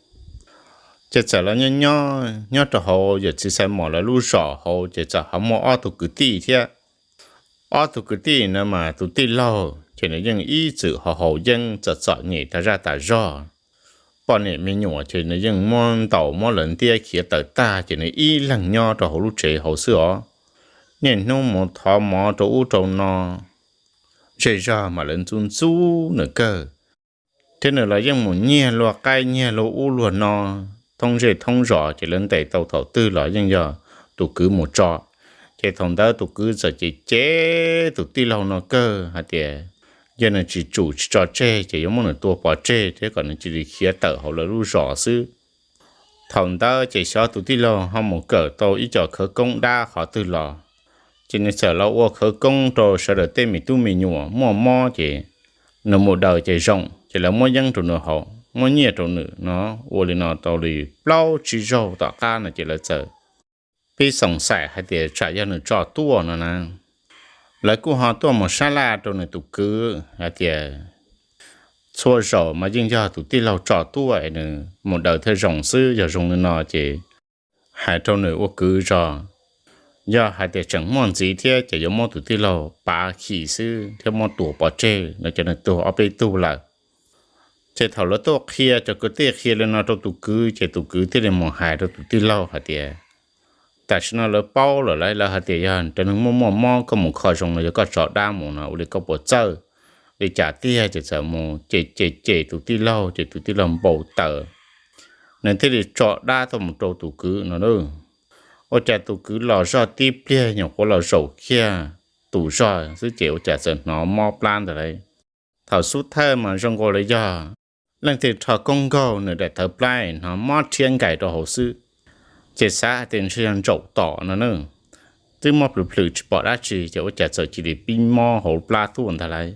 Ces txawm los nyob nyob nyob rau hauv yawm txiv Xaiv Mos lawv lub zos hauv ces txawm ho muaj ob tug kwv tij thiab. Ob tug kwv tij no mas tus tij laug ces nws yeej ib txwm ho haus yeeb txom txom nyem tas zaj tas zog. Poj niam me nyuam ces nws yeej muab ntaus muab lawv ntiab khiav tawm tag ces nws ib leeg nyob rau hauv lub tsev hauv xwb os. Niaj hnub mus thov mov rau ub rau no, zej zog mas lawv ntxub ntxub nws kawg. Thiab nws los yeej mus nyiag luag qaib nyiag luag ub luag no thoob zej thoob zos ces lawv ntes tau thaum twg los yeej yog tus kwv mus tso. Ces thaum ntawd tus kwv txawm cem cem tus tij laug no kawg hais tias yog nws tsis tsum tsis tso tseg ces yuav muab nws tua pov tseg thiab kom nws cia li khiav tawm hauv lawv lub zos xwb. Thaum ntawd ces xyov tus tij laug ho mus kawm tau ib co khawv koob dab qhov twg los, ces nws txawm los ua khawv koob rau sawv daws tej me tub me nyuam muaj mob ces nws mus daws ces zoo, ces lawv muab yeeb rau nws haus, muab nyiaj rau nws no. Ua li no tau li plaub tsib zaug tom qab no ces lawv txawm pib xoom xaim hais tias tsam yog nws tso tuaj no na. Lawv kuj ho tuaj mus sab laj rau nws tus kwv hais tias txhua zaus mas yeej yog tus tij laug tso tuaj es nws mus daws thiaj zoo xwb, yog zoo li no ces hais rau nws ua kwv zog, yog hais tias tseem muaj ntxiv thiab ces yuav muab tus tij laug pav khi xwb thiab muab tua pov tseg no, ces nws tuag ob peb tug lawm. Ces thaum lawv tuaj qhia cov kwv tij qhia li no rau tus kwv ces tus kwv thiaj li mus hais rau tus tij laug hais tias tam sim no lawv paub lawm lauj, lawv hais tias yog cov neeg muaj muaj mob koj mus kho zoo los yog koj tso dab mus no, ua li koj puas txawj? Li cas tiag? Ces txawm mus cem cem cem tus tij laug ces tus tij laug npau taws, nws thiaj li tso dab tuaj mus rau tus kwv no. Ua cas tus kwv los zoj tib pliag nyuam qhuav los zaum kiag tus zog xwb ces ua cas txawm hnov mob plab ntawd lauj. Thaum xub thawj mas zoo nkaus li yog leej twg rho koob nkaug nws daim tawv plab hnov mob rhiab nkais rau hauv xwb, ces xav hais tias ntshe yog ntsaum tom no na. Twb mob plhws plhws tsis pom dab tsi ces ua cas txawm cia li pib mob hauv plab tuaj ntag lauj.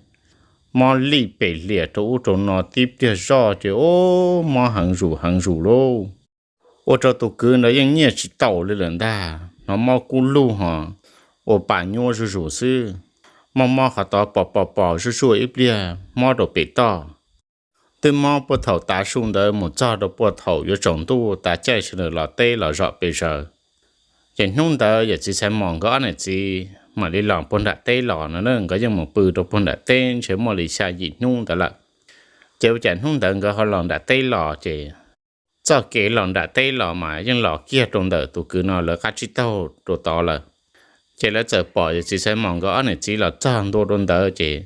Mob lij pes lias rau ub rau no tib pliag zoj ces ub mob heev zus heev zus lauj. Ua rau tus kwv ntawd yeej nyiaj tsis taus li lawm ntag, hnov mob kub lug ho ua pas nyuab zuj zus xwb. Mob mob qhov tod pos pos pos zuj zuaj ib pliag mob rau pem toj. Twb mob puag thaum tav su ntawd mus txog rau puag thaum yuav tsaus ntuj tas caij sawv daws los teb los zom pes zaws. Ces hnub ntawd yawm txiv Xaiv Mos nkawd ob niam txiv mam li los puag nram teb los no na, nkawd yeej mus pw rau puag nram teb ntshe muaj li xya yim hnub ntawd lawm. Ces ua cas hnub ntawd nkawd ho los nram teb los ces txoj kev los nram teb los mas yeej los kiag rau ntawm tus kwv no lawv qab tsib taug rau tod lawm. Ces lawv txawm pom yawm txiv Xaiv Mos nkawd ob niam txiv los txog ntua rau ntawd ces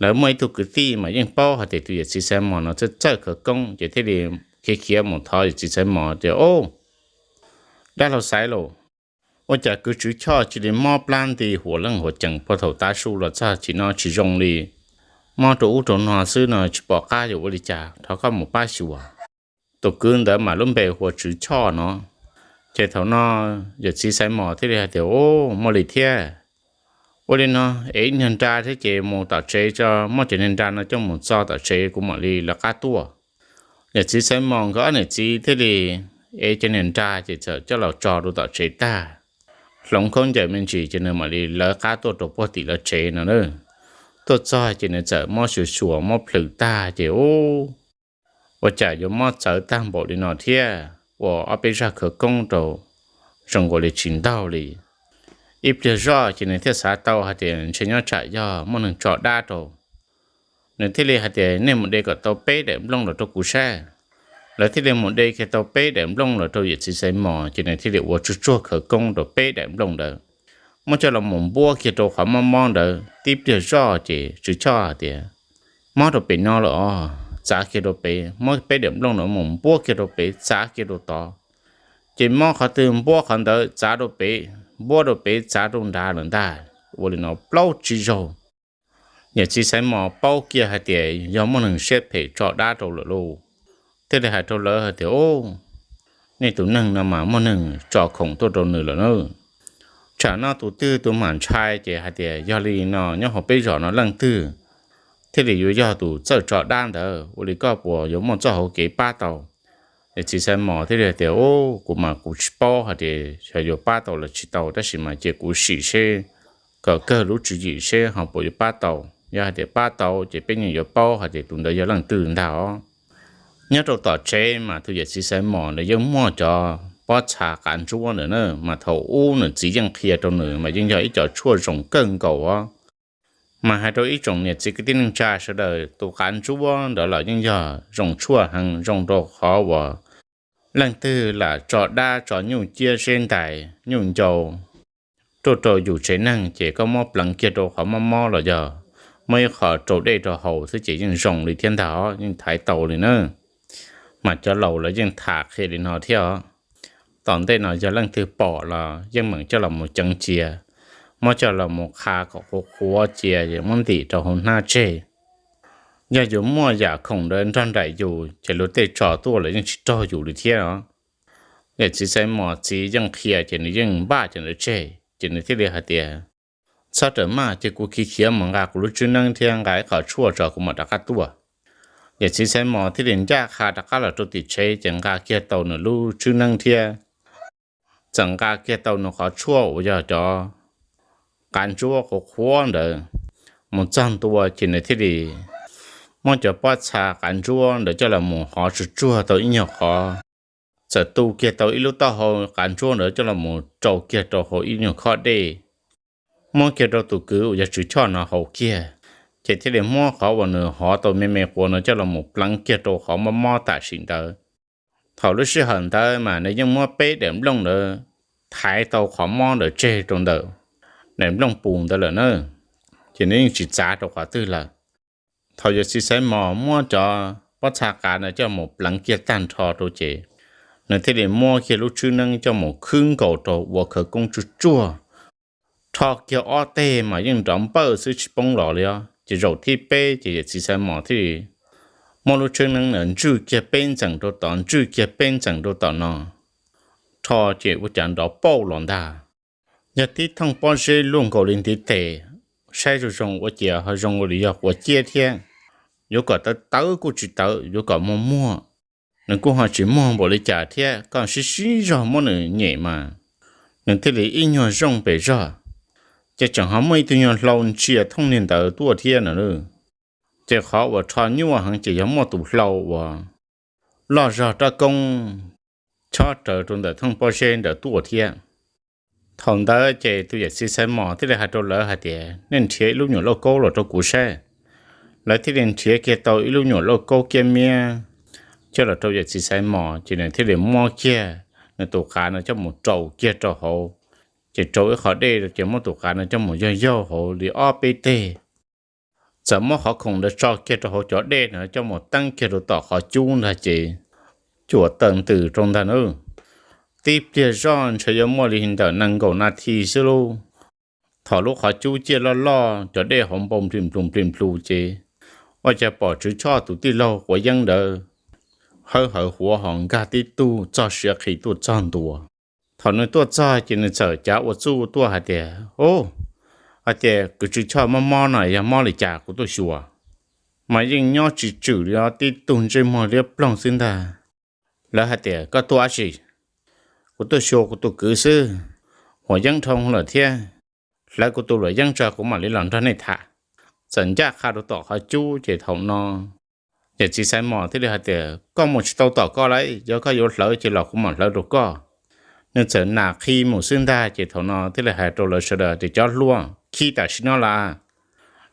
lawv muaj ib tug kwv tij mas yeej paub hais tias tus yawm txiv Xaiv Mos no txawj txawj khawv koob ces thiaj li khiav khiav mus thov yawm txiv Xaiv Mos tias, Au, dab laug Xaiv lauj, ua cas kwv Tswv Choj cia li mob plab nti huam leej huam cees puag thaum tav su los txog tsis no tsis zoo li, mob rau ub rau no xwb no tsis pom qab yuav ua li cas, thov koj mus pab xyuas. Tus kwv ntawd mas lub npe hu ua Tswv Choj no. Ces thaum no yawm txiv Xaiv Mos thiaj li hais tias, Au, muaj li thiab. Ua li no, es ib niag nra thiab ces mus tom tsev tso, muab cov niag nra no coj mus txo tom tsev kuv mam li lawv qab tuaj. Yawm txiv Xaiv Mos nkawd ob niam txiv thiaj li ev cov niag nra ces txawm coj los tso rau tom tsev tag, hloov khaub ncaws me ntsis ces nws mam li lawv qab tuaj rau puag tim lawv tsev no na. Tuaj txog ces nws txawm mob xyuas xyuas mob plhws tag ces, Ub, ua cas yuav mob txawv tag npaum li no thiab, ua ob peb zaj khawv koob rau zoo nkaus li tsis ntaug li. Ib pliag zoj ces nws thiaj xav tau hais tias ntshe nyob tsam yog muaj neeg tso dab rau. Nws thiaj li hais tias, Nej mus de kom tau peb daim nplooj los rau kuv saib. Lawv thiaj li mus de kiag tau peb daim nplooj los rau yawm txiv Xaiv Mos ces nws thiaj li ua tsuag tsuag khawv koob rau peb daim nplooj ntawd, muab coj los mus npuab kiag rau qhov mob mob ntawd. Tib pliag zoj ces Tswv Choj hais tias, Mob rau pem no lawm os, txav kiag rau pem. Muab peb daim nplooj no mus npuab kiag rau pem, txav kiag rau tod. Ces mob qhov twg npuab qhov ntawd, txav rau pem, npuab rau pem, txav rau nrad lawm ntag. Ua li no plaub tsib zaug, yawm txiv Xaiv Mos paub kiag hais tias yog muaj neeg siab phem tso dab rau lawm lauj. Thiaj li hais rau lawv hais tias, Ub, nej tus neeg no mas muaj neeg tso khoom tuaj rau nws lawm na. Tsam no tus twg tus mam ntshai ces hais tias yog li no nyob hauv peb zos no leej twg thiaj li yuav yog tus txawj tso dab ntawd, ua li koj puas yuav muaj txoj hauv kev pab tau? Yawm txiv Xaiv Mos thiaj li hais tias, Ub, kuv mas kuv tsis paub hais tias xyov yuav pab tau los tsis tau, tab sis mas cia kuv sim seb kom kawg lub tswv yim seb ho puas yuav pab tau. Yog hais tias pab tau ces peb yeej yuav paub hais tias tus ntawd yog leej twg ntag os. Nyob rau tom tsev mas tus yawm txiv Xaiv Mos nws yeej muaj cov pob txha qav ntsuab ntawd na, mas thaum ub nws txiv yeej qhia rau nws mas yeej yog ib co tshuaj zoo kawg nkaus os. Mas hais rau ib tsoom niam txiv kwv tij neej tsa sawv daws, tus qav ntsuab ntawd los yeej yog zoo tshuaj heev, zoo rau qhov uas leej twg lam tso dab tso nyuj ciab zeb ntais nyuj ncau ruaj rau yus tsev neeg ces koj muab pleev kiag rau qhov mob mob los yog muab ib qho rau dej rau haus xwb ces yeej zoo li thiab ntag os, yeej thaiv tau li na. Mas cov laus lawv yeej tham qhia li no thiab os. Tom ntej no yog leej twg pom los yeej meem coj los mus ceev cia, muab coj los mus qha kom qhuav qhuav cia es muab ntim rau hauv hnab tseg. Yog yus muaj yam khoom ntawd nrog nraim yus ces luag tej tso tuaj los yeej tsis raug yus li thiab os. Yawm txiv Xaiv Mos txiv yeej qhia ces nws yeej npaj cov ntawd tseg ces nws thiaj li hais tias, txhob rawm maj, cia kuv khiav khiav mus nqa kuv lub tswb neeb thiab nqa ib qho tshuaj tso kuv mam rov qab tuaj. Yawm txiv Xaiv Mos thiaj li ncaj qha rov qab los rau tim tsev ces nqa kiag tau nws lub tswb neeb thiab txawm nqa kiag tau nws qhov tshuaj uas yog cov qav ntsuab qhuav qhuav ntawd mus txog ntua ces nws thiaj li muab cov pob txha qav ntsuab ntawd coj los mus hov tsuag tsuag tau ib nyuag qhov, txawm tu kiag tau ib lub taub hau qav ntsuab ntawd coj los mus rau kiag rau hauv ib nyuag khob dej, muab kiag rau tus kwv uas yog Tswv Choj no haus kiag, ces thiaj li muab qhov uas nws hov tau me me quas no coj los mus pleev kiag rau qhov mob mob tam sim ntawd. Thaum lub sij hawm ntawd mas nws yeej muab peb daim nplooj ntawd thaiv tau qhov mob ntawd tseg rau ntawm daim nplooj pus ntawd lawm na, ces nws yeej tsis txav rau qhov twg lawm. Thaum yawm txiv Xaiv Mos muab cov pob txha qav ntawd coj mus pleev kiag tag nrho rau ces nws thiaj li muab kiag lub tswb neeb coj mus khwb nkaus rau ua khawv koob tsuag tsuag, rho kiag ob teg mas yeej nrov npawj xwb tsis poob los li os. Ces zaum thib peb ces yawm txiv Xaiv Mos thiaj li muab lub tswb neeb ntawd ntswj kiag peb ntxeem rau tod, ntswj kiag peb ntxeem rau tom no, rho ces ua cas nrov pauj los ntag. Yog tib thooj pob zeb luaj nkaus li ntiv tes, saib zoo zoo ua ciav ho zoo li yog quav ciab thiab. Yuav kom tawv tawv kuj tsis tawv, yuav kom muag muag nws kuj ho tsis muag npaum li cas thiab. Koj sib sib zog muab nws nyem mas nws thiaj li ib nyuag zoo pes zog. Ces tseem ho muaj ib tug nyuag hlau ntsia thooj niag ntawd tuaj thiab no. Ces qhov uas rho nyuaj heev ces yog muaj tus hlau uas loj zog rab koob chob raws rau ntawm thooj pob zeb ntawd tuaj thiab. Thaum ntawd ces tus yawm txiv Xaiv Mos thiaj li hais rau lawv hais tias, nej nrhiav ib lub nyuam lauj kaub los rau kuv saib. Lawv thiaj li nrhiav kiag tau ib lub nyuam lauj kaub kiab miab coj los rau yawm txiv Xaiv Mos, ces nws thiaj li muab kiag nws tus qav no coj mus rau kiag rau hauv. Ces rau ib qho dej ces muab tus qav no coj mus yaug yaug hauv li ob peb teg. Txawm muab qhov khoom ntawd tso kiag rau hauv cov dej no coj mus teeb kiag rau tom qhov cub ntag ces cuam taws ntws rau ntag na. Tib pliag zoj ntshe yuav muaj li ntawm nees nkaum nas this xwb lauj. Thaum lub qhov cub ciaj loj loj, cov dej hauv npau nplis nplus nplis nplus ces ua cas pom Tswv Choj tus tij laug quav yeeb ntawd hawb hawv huav ho nkag tib tug txog siav qhi tuaj txog ntua. Thaum nws tuaj txog ces nws txawm cav ua txuj tuaj hais tias, hais tias kwv Tswv Choj mob mob no yog mob li cas kuv tuaj xyuas, mas yeej nyob tsis tswm li os, tib tug ntsej muag liab ploog xwb ntag. Lawv hais tias, koj tuaj dab tsi? Kuv tuaj xyuas kuv tus kwv xwb, huam yeeb dhau lawm thiab, hlawv kuv tus luam yeeb tso kuv mam li los nrog nej tham. Txawm ncaj qha rau tom qhov cub ces thaum no yawm txiv Xaiv Mos thiaj li hais tias, koj mus tsis tau tom koj lauj, yog koj yuav hlawv ces los kuv mam hlawv rau koj. Nws txawm nam qhi mus xwb ntag ces thaum no thiaj li hais rau lawv sawv daws tias, cov hluas, khib tam sim no las.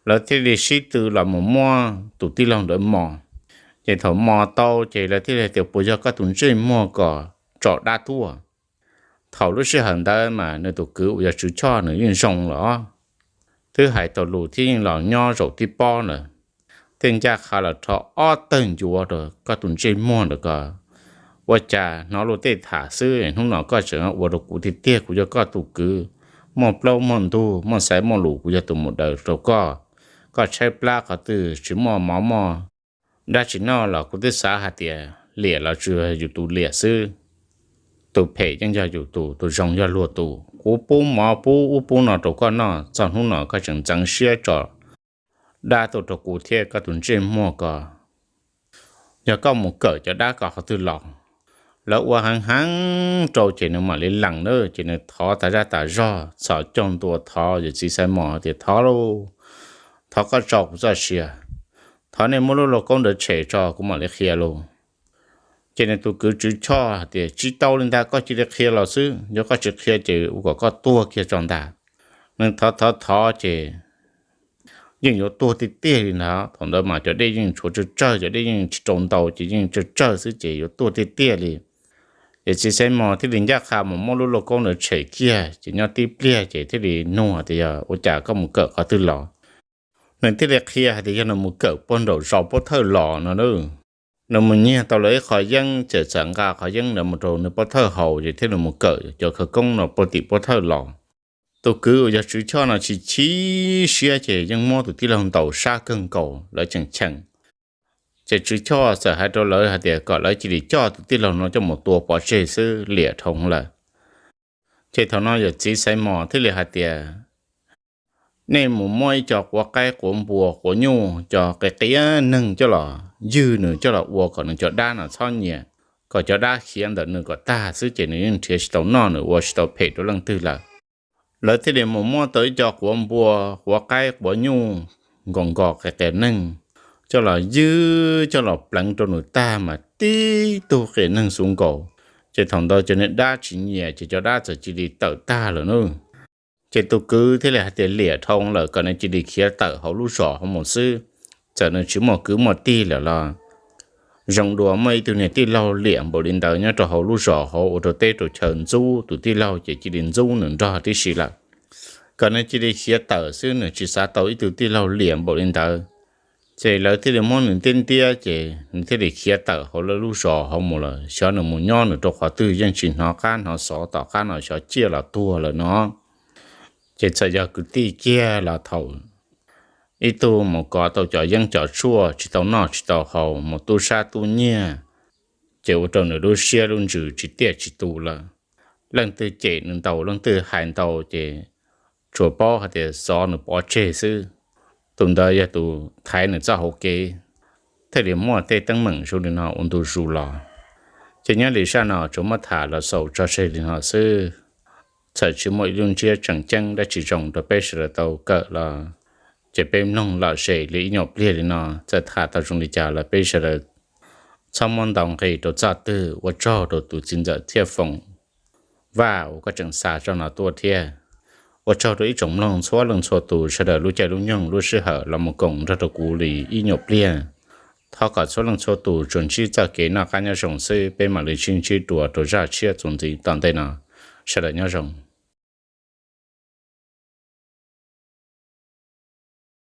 Lawv thiaj li sib tw los mus muab tus tij laug ntawd mos. Ces thaum mos tau ces lawv thiaj li hais tias, puas yog koj tus ntsej muag kom tsom dab tuaj? Thaum lub sij hawm ntawd mas nws tus kwv uas yog Tswv Choj nws yeej zoo los, twb hais tau lus thiab yeej los nyob zaum tib pob lawm. Thiaj ncaj qha los rho ob tawg ncuav rau koj tus ntsej muag ntawd ko. Ua cas hnov luag tej tham xwb, hnub no koj tseem ua rau kuv tiag tiag, kuv yog koj tus kwv, muaj plaub muaj ntug, muaj xaiv muaj lus, kuv yog tus mus daws rau koj. Koj tshaib plab qhov twg tsis muaj mov muaj dab tsi noj los kuv twb xav hais tias liam los tsuas yus tus liam xwb. Tus phem yeej yog yus tus, tus zoo yog luag tus. Kuv pub mov pub ub pub no rau koj noj, txog hnub no koj tseem ntxeev siab tso dab tuaj rau kuv thiab koj tus ntsej muag ko. Yog koj mus kawm cov dab ko qhov twg los? Lawv ua heev heev rau ces nws mam li lees na, ces nws thov tas zaj tas zog, txhos caug ntua thov yawm txiv Xaiv Mos tias, thov lauj, thov koj tso kuv txoj sia, thov nej muab lub lauj kaub ntawd tshem tso kuv mam li qhia lauj. Ces nws tus kwv Tswv Choj hais tias, tsis tau li ntag, koj cia li qhia los xwb, yog koj tsis qhia ces ua kom koj tuag kiag tso ntag. Nws thov thov thov ces yeej yuav tuag tiag tiag li ntag. Thaum ntawd mas cov dej yeej tshuav tsawg tsawg, cov dej yeej tsis rau ntau ces yeej tsawg tsawg xwb ces yuav tuag tiag tiag li. Ces txiv Xaiv Mos thiaj li ncaj qha mus muab lub lauj kaub ntawd tshem kiag, ces nyob tib pliag ces thiaj li nug tias, yog ua cas koj mus kawm qhov twg los? Nws thiaj li qhia hais tias yog nws mus kawm puag nraum zos Pob Thawj los no lauj. Nws mus nyiag tau lawv ib qho yeeb ces txawm nqa qhov yeeb ntawd mus rau nws pov thawj haus ces thiaj li mus kawm cov khawv koob no pov tim pov thawj los. Tus kwv uas yog Tswv Choj no tsis chim siab ces yeej muab tus tij laug ntaus sab kawg nkaus lawv tseem cheem. Ces Tswv Choj txawm hais rau lawv hais tias kom lawv cia li coj tus tij laug no coj mus tua pov tseg xwb, liam dhau lawm. Ces thaum no yawm txiv Xaiv Mos thiaj li hais tias, nej mus muab ib co quav qaib quav npua quav nyuj cov qias qias neeg coj los ywg nws coj los ua kom nws cov dab no txhob nyiam, kom cov dab khiav ntawm nws kom tag xwb ces nws yeej nrhiav tsis tau noj, nws ua tsis tau phem rau leej twg lawm. Lawv thiaj li mus muab tau ib co quav npua quav qaib quav nyuj nkaus nkaus qias qias neeg coj los ywg coj los pleev rau nws tag mas tib tug qias neeg xuv nkaus. Ces thaum ntawd cov niag dab tsis nyiam ces cov dab txawm cia li tawm tag lawm nawb. Ces tus kwv thiaj li hais tias liam dhau lawm kom nws cia li khiav tawm hauv lub zos hauv mus xwb. Txawm nws tsis muaj kwv muaj tij lawm los zoo dua muaj ib tug niag tij laug liam npaum li ntawd nyob rau hauv lub zos hauv ua rau teb rau chaw ntxub tus tij laug ces cia li ntxub nws nrog tib si lawm. Kom nws cia li khiav tawm xwb, nws tsis xav tau ib tug tij laug liam npaum li ntawd. Ces lawv thiaj li muab nws ntiab ntiab ces nws thiaj li khiav tawm hauv lawv lub zos hauv mus lawm. Xyov nws mus nyob nws rau qhov twg yeej tsis hnov qab hnov xov, tom qab no xyov ciaj los tuag lawm no. Ces txawm yog kwv tij kiag los thaum ib tug mus kov tau cov yeeb cov tshuaj tsis tau noj tsis tau haus, mus tub sab tub nyiag, ces ua rau nws lub siab lub ntsws tsis tiaj tsis tus lawm. Leej twg cem nws ntau, leej twg hais ntau ces tsuas paub hais tias xov nws pov tseg xwb. Tus ntawd yog tus thaiv nws txoj hauv kev, thiaj li muaj tej teeb meem zoo li no ua ntu zus los. Ces nyob li zaj no tsuas muab tham los xaus tso tseg li no xwb. Txawm tsis muaj ib lub ntsiab tseem ceeb dab tsi zoo rau peb sawv daws tau kawm los, ces peb mloog lom zem li ib nyuag pliag li no, txawm tham tau zoo li cas los peb sawv daws txhob muab ntaus nqi rau txoj twg. Ua tsaug rau tus txiv ntxawm Thiaj Foom Vaj uas koj tseem xa zaj no tuaj thiab. Ua tsaug rau ib tsoom mloog txhua leej txhua tus sawv daws lub caij lub nyoog lub sij hawm los mus koom nrog rau kuv li ib nyuag pliag. Thov kom txhua leej txhua tus tsuas ntsib txoj kev noj qab nyob zoo xwb, peb mam li sib ntsib dua rau zaj tshiab txuas ntxiv tom ntej no. Sawv daws nyob zoo.